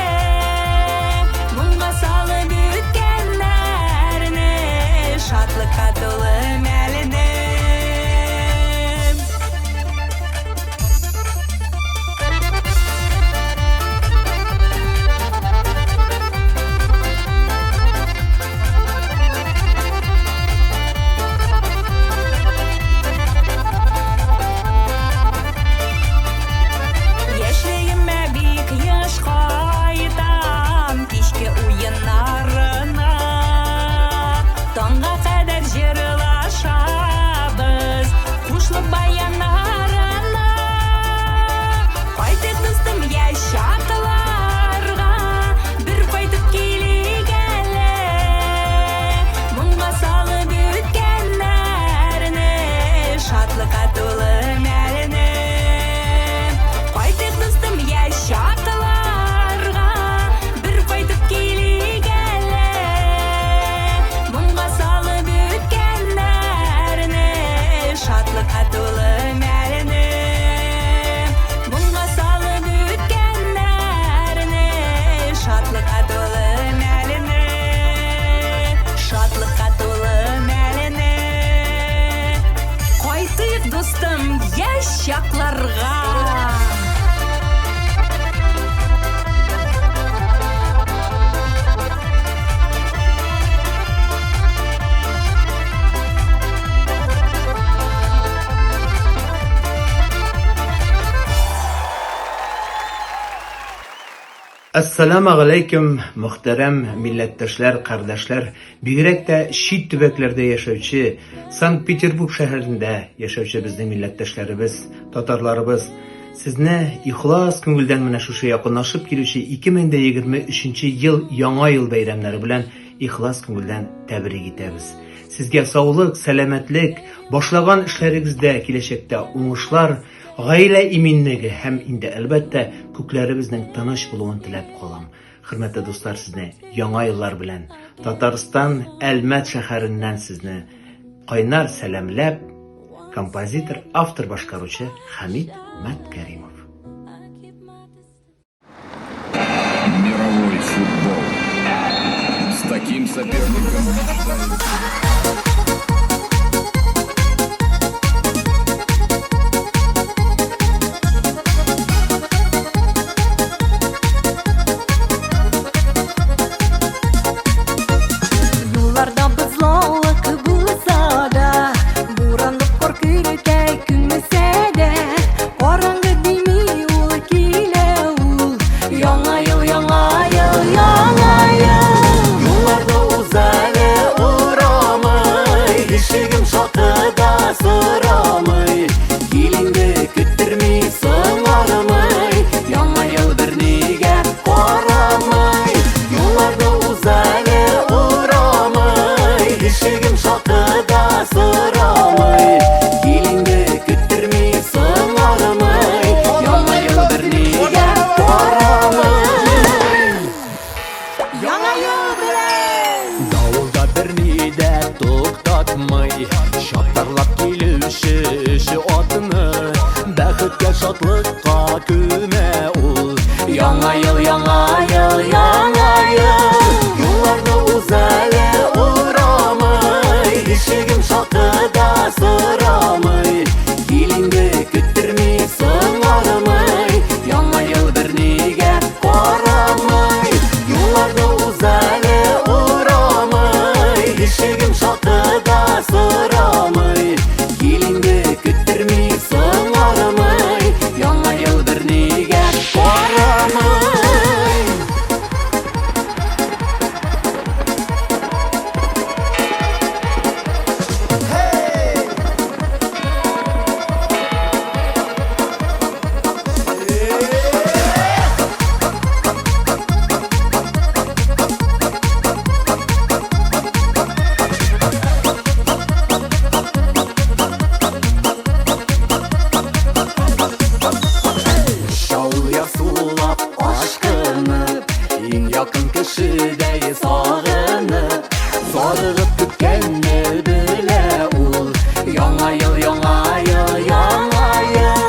Моңга салып үткәннәрне, шатлыкка тулы мәлне. Яшьлегемә бик еш кайтам, кичке уеннарына. Таңга кадәр җырлашабыз, кушылып баяннарына. Кайтыйк, дустым, яшь чакларга, бер кайтып килик әле. Моңга салып үткәннәрне, шатлыкка тулы мәлне. Кайтыйк, дустым, яшь чакларга, бер кайтып килик әле. Моңга салып үткәннәрне, шатлыкка тулы мәлне. Моңга салып үткәннәрне, шатлыкка тулы мәлне. Шатлыкка тулы мәлне. Кайтыйк, дустым, яшь чакларга. Әссәламегаләйкем, мөхтәрәм милләттәшләр, кардәшләр, бигрәк тә чит төбәкләрдә яшәүче, Санкт-Петербург шәһәрендә яшәүче безнең милләттәшләребез, татарларыбыз, сезне ихлас күңелдән менә шушы якынлашып килүче 2023 ел Яңа ел бәйрәмнәре белән ихлас күңелдән тәбрик итәбез. Сезгә саулык, сәламәтлек, башлаган эшләрегездә киләчәктә уңышлар, Гаилә иминлеге һәм инде, әлбәттә, күкләребезнең тыныч булуын теләп калам. Хөрмәтле дуслар, сезне Яңа еллар белән Татарстан Әлмәт шәһәреннән сезне кайнар сәламләп, композитор, автор башкаручы Хәмит Мәткәримов. Мировой футбол. С таким соперником шатлыкка күмә ул. Яңа ел, яңа ел, яңа ел, юлларны уза әле урамый, ишегем шакы да сорамый. Кил инде, көттерми, соңармый, яңа ел бернигә карамый. Юлларны уза әле урамый, ишегем шакы да сорамый. Кил инде, көттерми, соңармый, яңа ел бернигә карамый. Шау ярсулап, ашкынып, иң якын кешедәй сагынып, зарыгып көткәнне белә ул. Яңа ел, яңа ел, яңа ел,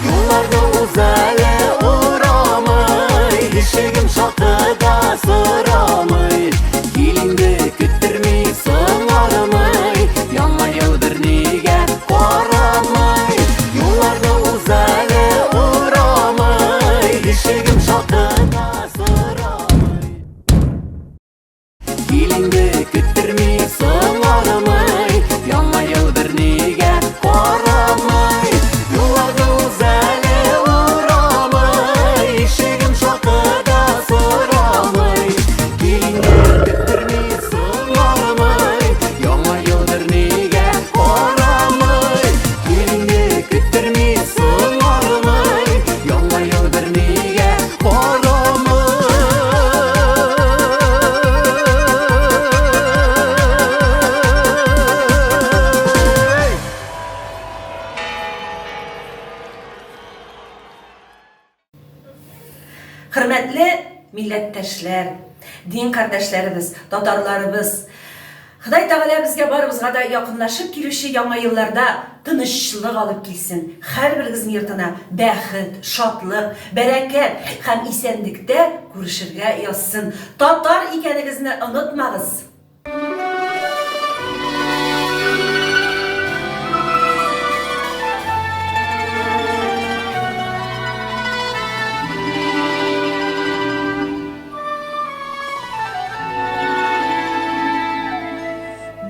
юлларны уза әле урамый, ишегем шакы да сорамый. Кил инде, көттерми, соңармый, яңа ел бернигә карамый. Юлларны уза әле урамый, ишегем шакы да сорамый. Кил инде, көттерми, соңармый, яңа ел бернигә карамый. Юлларны уза әле урамый, ишегем шакы да сорамый. Кил инде, көттерми, соңармый, яңа ел бернигә карамый. Кил инде, көттерми, соңармый, яңа ел бернигә карамый. Хөрмәтле милләттәшләр, дин кардәшләребез, татарларыбыз! Ходай Тәгалә безгә барыбызга да якынлашып килүче яңа елларда тынычлык алып килсен, һәрберегезнең йортына бәхет, шатлык, бәрәкәт һәм исәнлектә күрешергә язсын. Татар икәнегезне онытмагыз!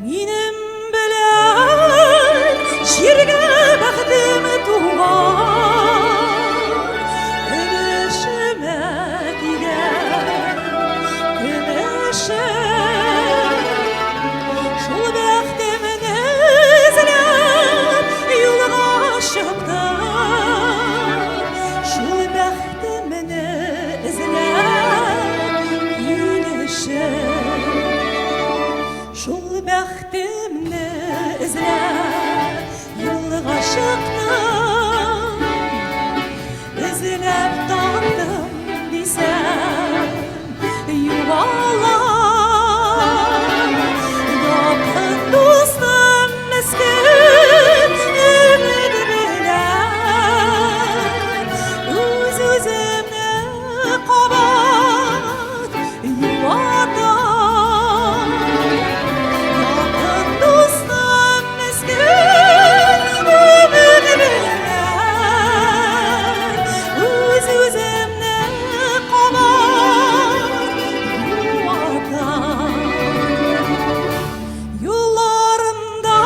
Минем белән җиргә бәхетем туган, өлешемә тигән көмешем. Шул бәхетемне эзләп юлга чыктым, шул бәхетемне эзләп килешем. Шул бәхетемне эзләп юлга чыктым, эзләп таптым дисәм, югала. Якын дустым мескен өмет белән үз-үземне кабат юатам. Якын дустым мескен өмет белән үз-үземне кабат юатам. Юлларымда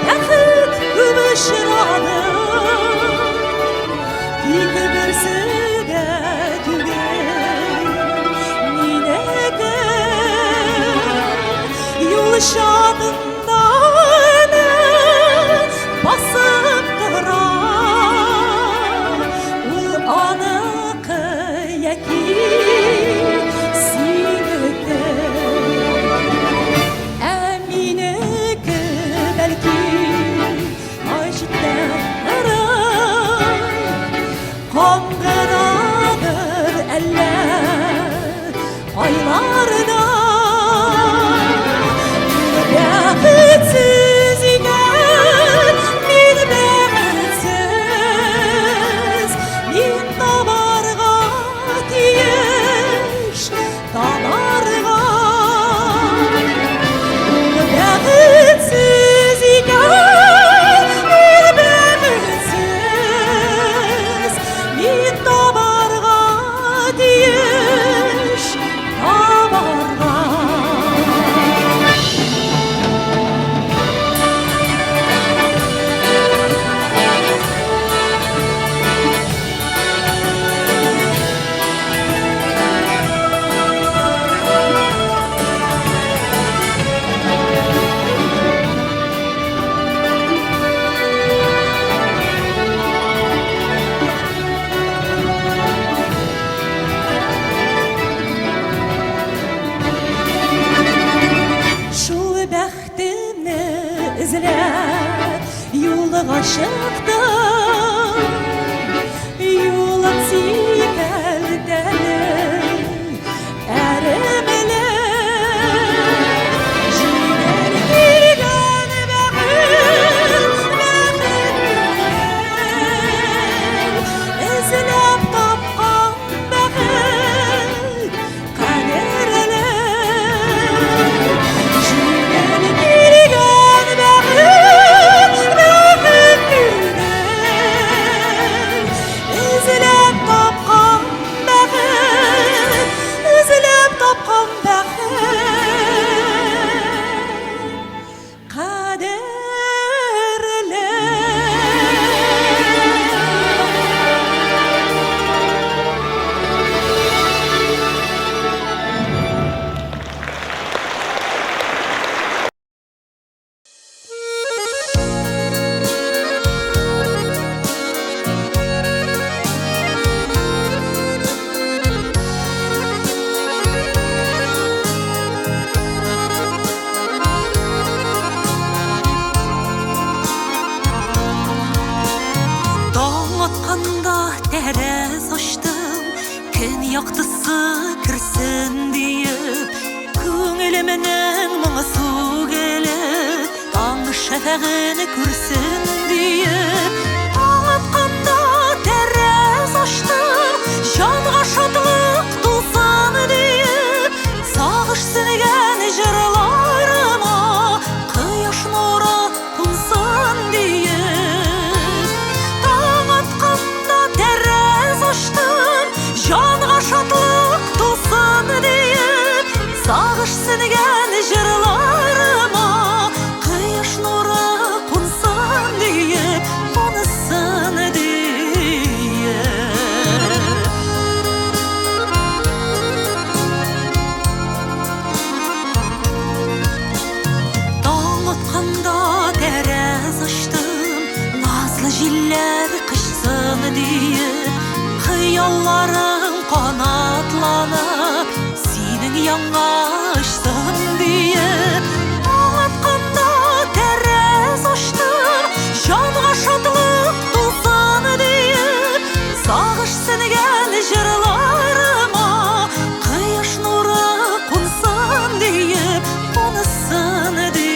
бәхет күп очрады, тик берсе дә түгел минеке. Юл чатында әнә басып тора, ул аныкы яки синеке. Ә минеке бәлки ай читтән каңгырадыр әллә кайларда. Бәхетсез икән, мин бәхетсез, белән юлга чыктым. Юлым сикәлтәле, әремле. Җиңел килгән бәхет, бәхет түгел. Эзләп тапкан бәхет кадерле. Җиңел килгән бәхет, бәхет түгел. Эзләп тапкан бәхет, эзләп тапкан бәхет кадерле. Таң атканда тәрәз ачтым, көн яктысы керсен диеп, күңелемнең моңсу гөле таң шәфәген күрсен диеп. Таң атканда тәрәз ачтым, җанга шатлык тулсын диеп, сагыш сеңгән җырларыма кояш нуры кунсын диеп. Таң атканда тәрәз ачтым, җанга шатлык тулсын диеп, сагыш сеңгән җырларыма кояш нуры кунсын диеп, кунсын диеп. Таң атканда тәрәз ачтым, назлы җилләр кочсын диеп, хыялларым канатланып, синең янга очсын диеп. Таң атканда тәрәз ачтым, җанга шатлык тулсын диеп, сагыш сеңгән җырларыма кояш нуры кунсын диеп, кунсын диеп.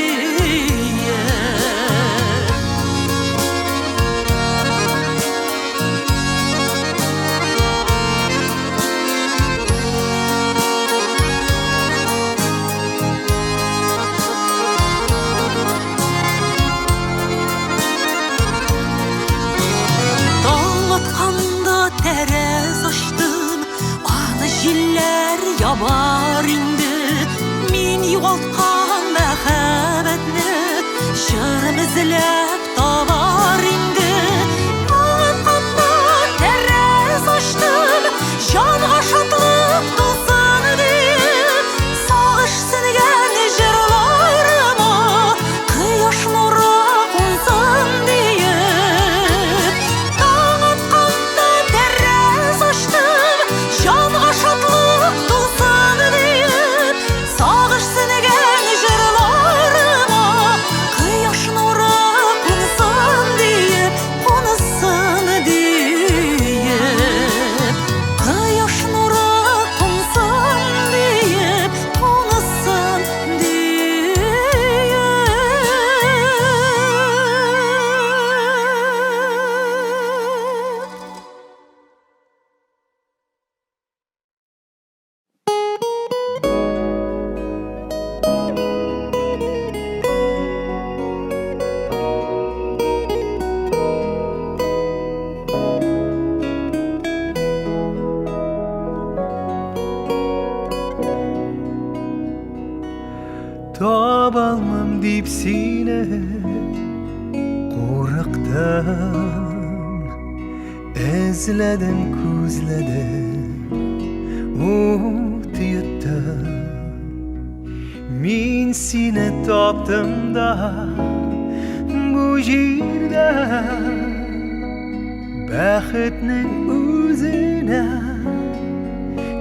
Таң атканда тәрәз ачтым, аны җилләр ябар инде. Мин югалткан мәхәббәтне җырым эзләп табар инде. Таң атканда тәрәз ачтым, җанга шатлык тулсын диеп, сагыш сеңгән җырларыма кояш нуры кунсын диеп. Таң атканда тәрәз ачтым, җанга шатлык тулсын диеп, сагыш сеңгән җырларыма кояш нуры кунсын диеп, кунсын диеп. Кояш нуры кунсын диеп, кунсын диеп. Табалмам дип сине курыктым, Эзләдем, күзләдем, ут йоттым. Мин сине таптым да бу җирдә Бәхетнең үзенә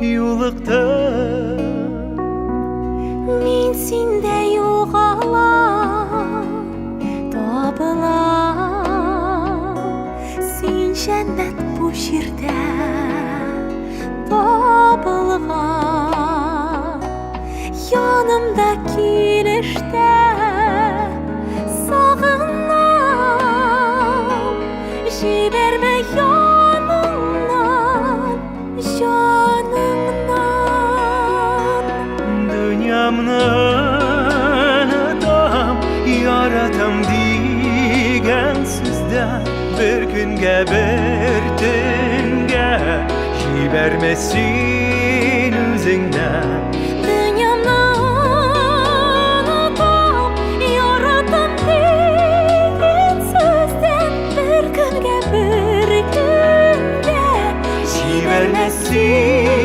юлыктым. Мин синдә югалам, Җәннәт бу җирдә табылган. Янымда килештә сагынам. Җибәрмә яныңнан, җаныңнан. Дөньямны онытам, яратам дигән сүздән бер көнгә, бер төнгә җибәрмә син үзеңнән. Дөньямны онытам, яратам дигән сүздән бер көнгә, бер көнгә Җибәрмә син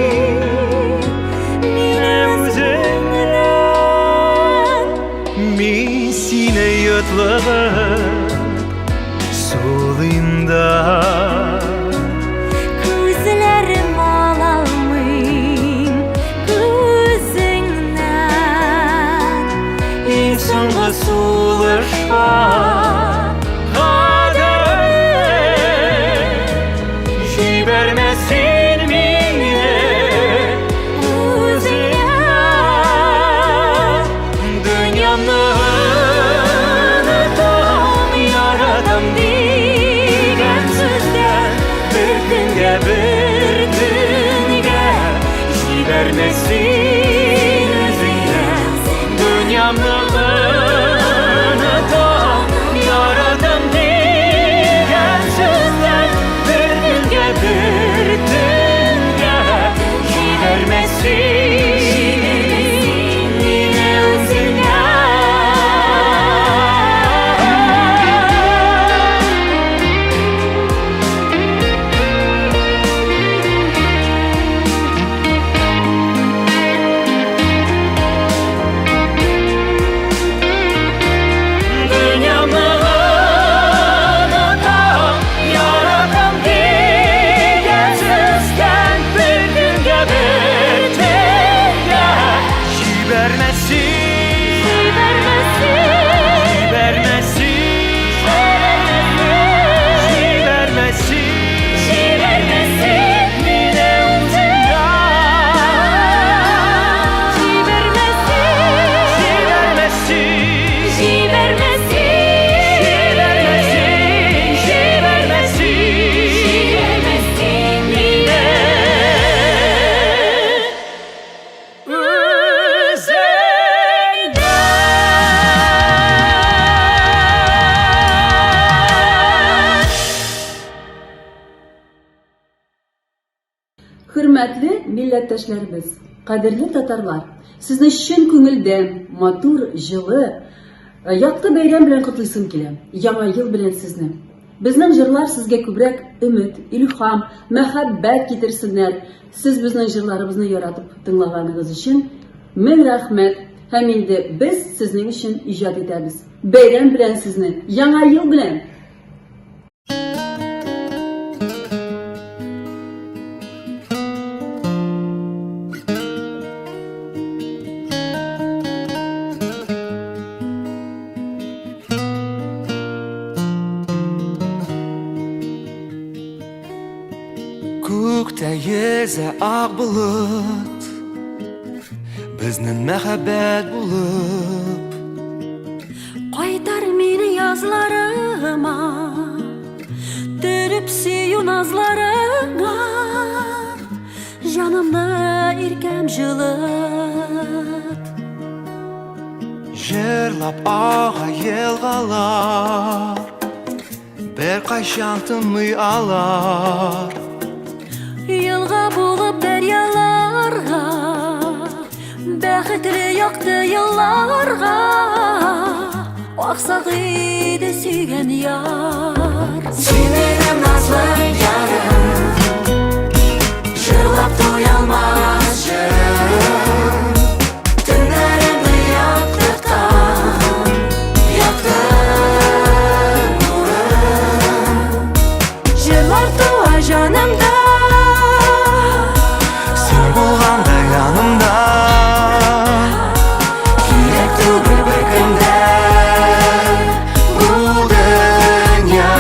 мине үзеңнән. Мин сине йотлыгып сулыйм да. Күзләрем алалмыйм күзеңнән. Иң соңгы сулышка кадәр җибәрмә син мине үзеңнән. Дөньямны онытам, яратам дигән сүздән бер көнгә, бер төнгә җибәрмә син үзеңнән. Дөньямны онытам, яратам дигән сүздән бер көнгә, бер төнгә җибәрмә син мине үзеңнән. Дөньямны онытам, яратам дигән сүздән бер көнгә, бер төнгә җибәрмә син, Җибәрмә син, җибәрмә син, җибәрмә син, җибәрмә син мине үзеңнән. Җибәрмә син, Җибәрмә син, җибәрмә син, җибәрмә син, җибәрмә син. җибәрмә син мине. Хөрмәтле милләттәшләребез, кадерле татарлар, сезне чын күңелдән матур, җылы, якты бәйрәм белән котлыйсым килә. Яңа ел белән сезне! Безнең җырлар сезгә күбрәк өмет, илһам, мәхәббәт китерсеннәр. Сез безнең җырларыбызны яратып тыңлаганыгыз өчен мең рәхмәт. Һәм инде без сезнең өчен иҗат итәбез. Бәйрәм белән сезне! Яңа ел белән! Күктә йөзә ак болыт, Безнең мәхәббәт булып. Кайтар мине язларыма, Төреп сөю назларыңа, Җанымны иркәм җылыт. Җырлап ага елгалар, Беркайчан тынмый алар. Елга булып дәрьяларга, Бәхетле якты елларга Аксак иде сөйгән яр. Син минем назлы ярым, Җырлап туялмас җырым. Төннәремне яктырткан якты нурым. Җырлар туа җанымда. Син булганда янымда, Кирәк түгел беркем дә бу дөньяда.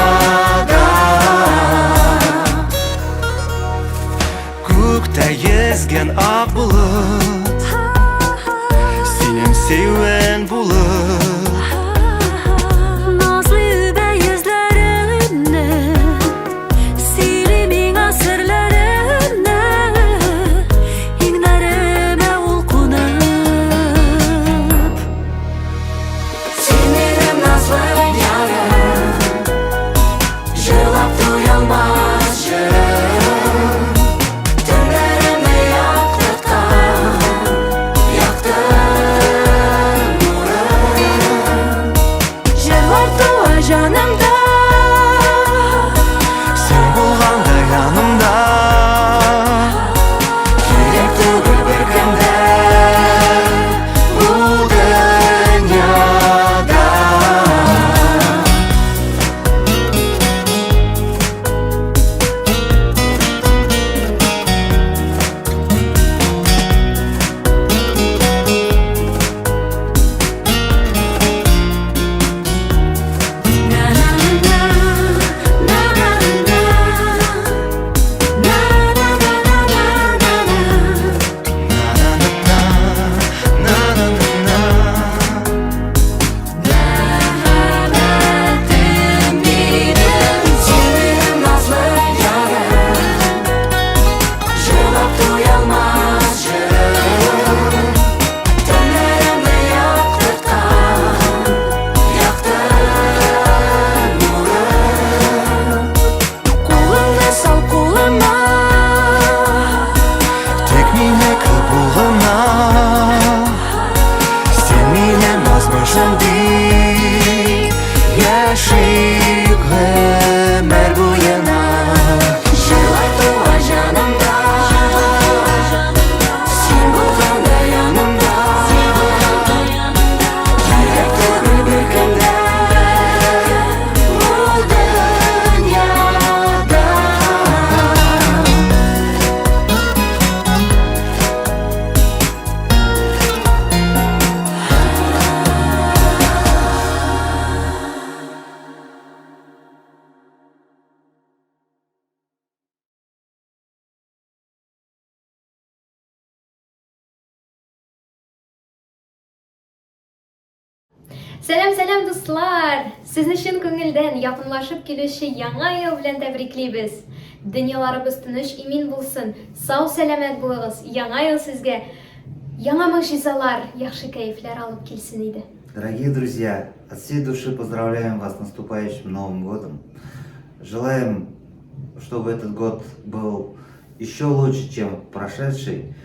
Сәлам, сәлам, дуслар! Сезне чын күңелдән якынлашып килүче Яңа ел белән тәбриклибез! Дөньяларыбыз тыныч, имин булсын, сау-сәламәт булыгыз, Яңа ел сезгә яңа могҗизалар, яхшы кәефләр алып килсен иде. Дорогие друзья, от всей души поздравляем вас с наступающим Новым годом. Желаем, чтобы этот год был еще лучше, чем прошедший,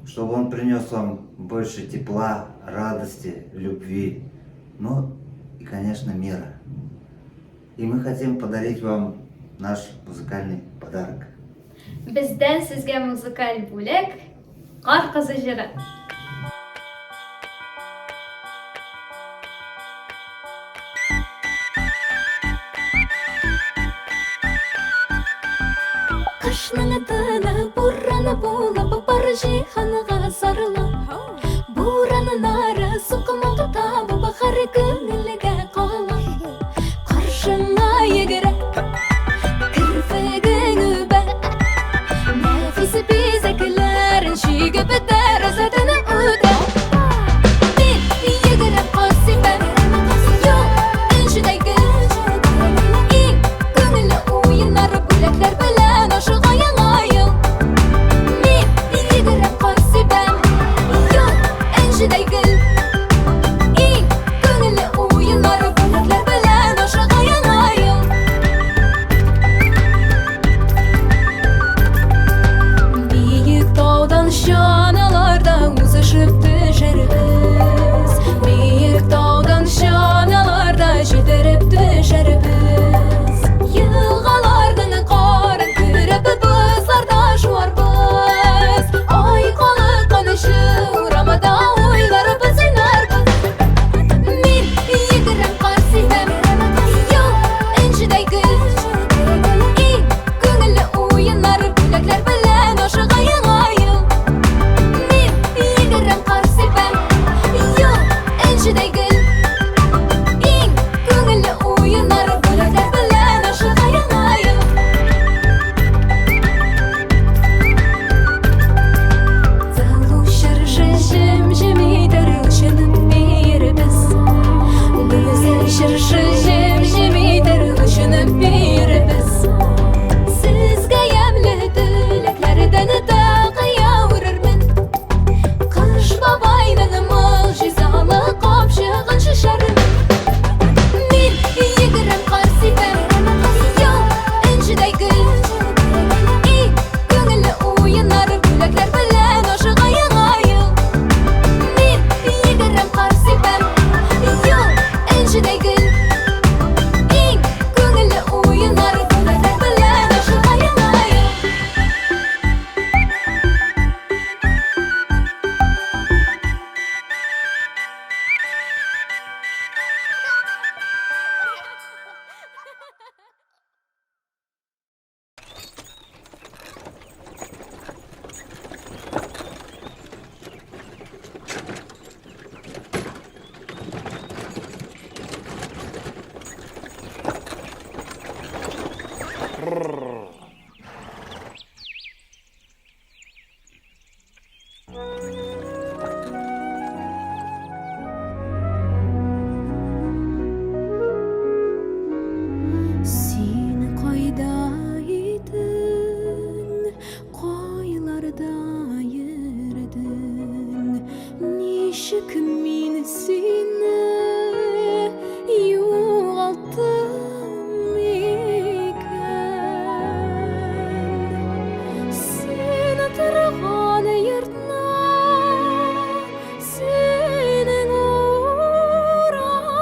чтобы он принес вам больше тепла, радости, любви, ну и, конечно, мира. И мы хотим подарить вам наш музыкальный подарок. Бездән сезгә музыкаль бүләк, Кар кызы җыры. Кышның тыны бураны булып бар җиһанга сарыла. Бураннары сукмак табып һәр күңелгә кала. Каршыңа йөгерә, керфегең үбә. Нәфис бизәкләрен чигеп тәрәзәдән үтә. Мин йөгерәм кар сибәм, юл энҗедәй гөл. Иң күңелле уеннар бүләкләр белән ашыга яңа ел. Мин йөгерәм кар сибәм, юл энҗедәй гөл. Иң күңелле уеннар бүләкләр белән ашыга яңа ел. Биек таудан чаналарда узышып төшәрбез. Биек таудан чаналарда җилдереп төшәрбез. Елгаларның карын көрәп бозларда шуарбыз. Ай калыкканчы урамда уйларбыз, уйнарбыз. Мин йөгерәм кар сибәм, юл энҗедәй гөл. Иң күңелле уеннар бүләкләр белән ашыга яңа ел. Мин йөгерәм кар сибәм, юл энҗедәй гөл. Иң күңелле уеннар бүләкләр белән ашыга яңа ел. Сылу чыршы җем-җем итәр, очынып биербез. Гүзәл чыршы җем-җем итәр, очынып биербез. Сезгә ямьле теләкләрдән такыя үрермен. Кыш бабайның могҗизалы капчыгын шешәрмен. Мин йөгерәм кар сибәм, юл энҗедәй гөл. Иң күңелле уеннар бүләкләр белән ашыга яңа ел. Мин йөгерәм кар сибәм, юл энҗедәй гөл. Иң күңелле уеннар бүләкләр белән ашыга яңа ел. Син кайда идең, кайларда йөрдең? Ничек мин сине югалттым икән? Син торган йортны, синең урамны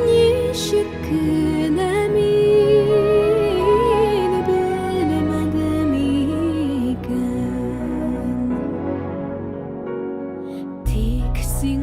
ничек кенә мин белмәдем икән? Тик сиңа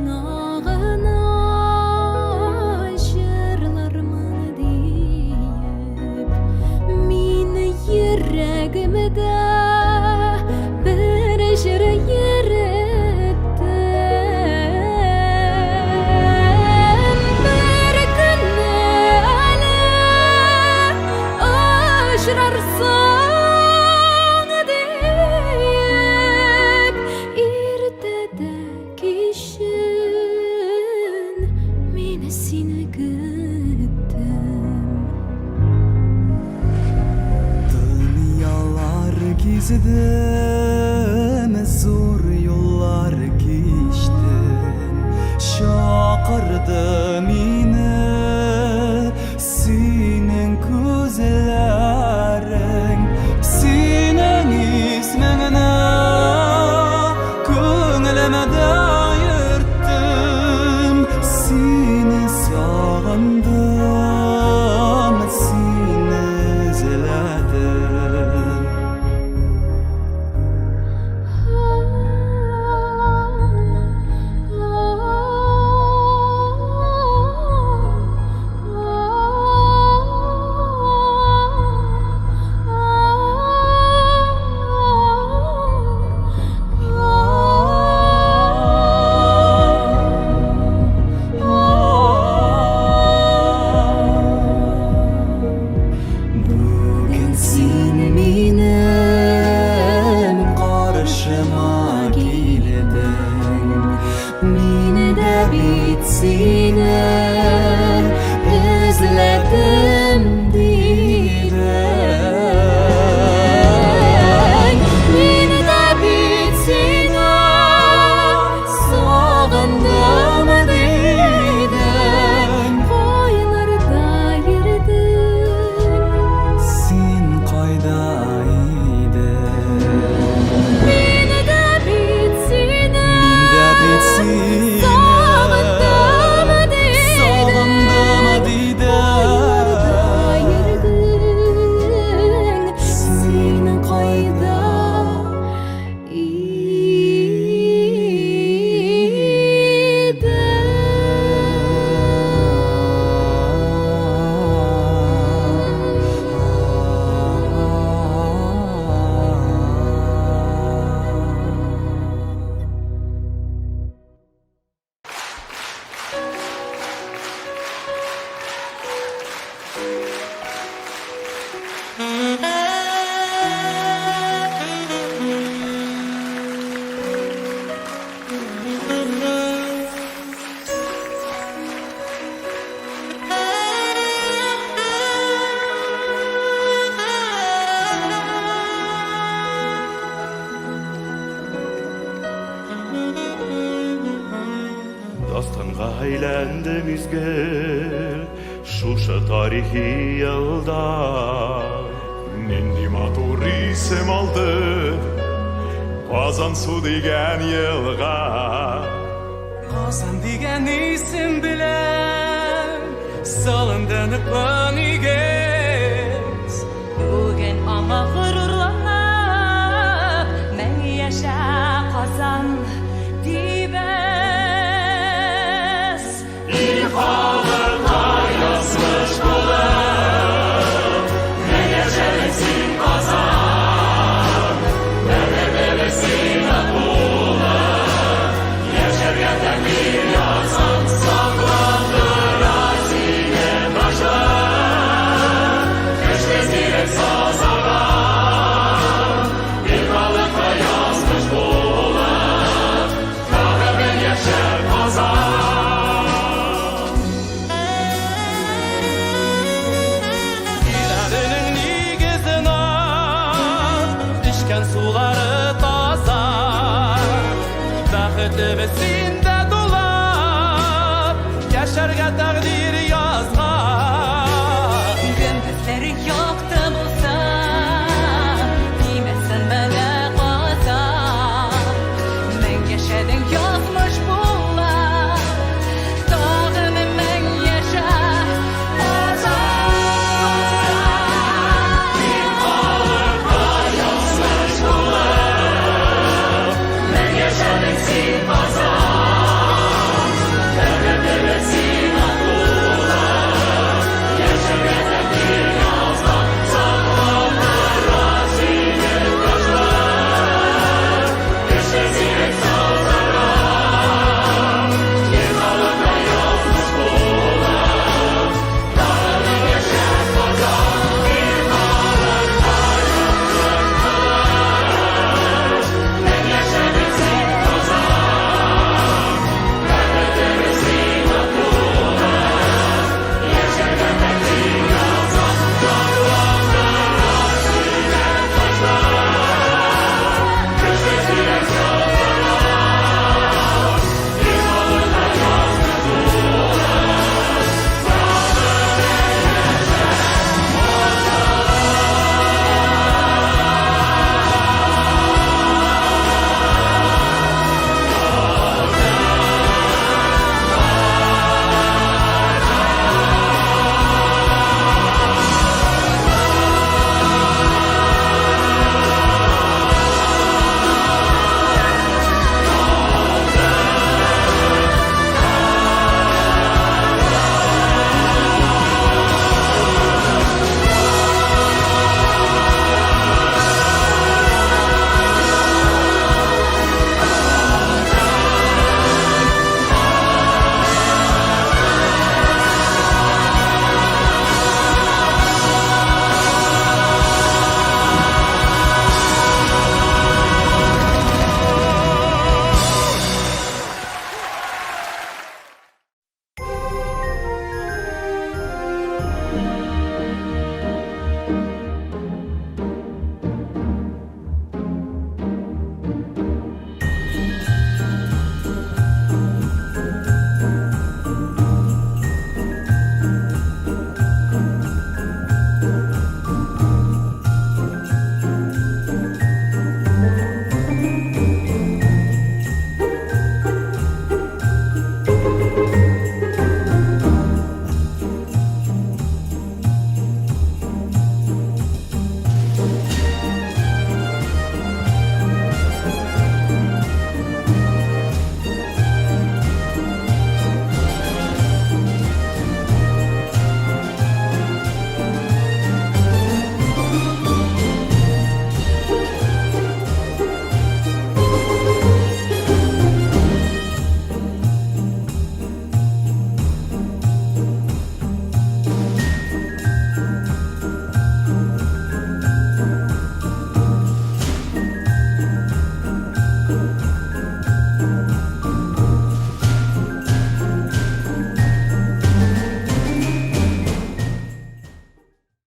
Мин дә бит сине эзләдем дидең. Мин дә бит сине сагындым дидең. Кайларда йөрдең? Син кайда идең? Мин дә бит сине Мин дә бит сине сагындым дидең. Сагындым дидең. Кайларда йөрдең? Син кайда Дастанга әйләнде мизгел шушы тарихи елда. Нинди матур исем алды Казансу дигән елга. Казан дигән исем белән салынды ныклы нигез. Бүген аңа горурланып, мәңге яшә Казан дибез. Ил халыкка язмыш булып, мәңге яшәдең син, Казан. Бәхетле сиңа булып, яшәргә тәкъдир язган, саклап тора сине ташлар. Көчле зирәк сазаган, ил халыкка язмыш булып, тагы бер яшә, Казан. Илләренең нигезе нык, эчкән сулары таза. Бәхетебез синдә тулып, яшәргә тәкъдир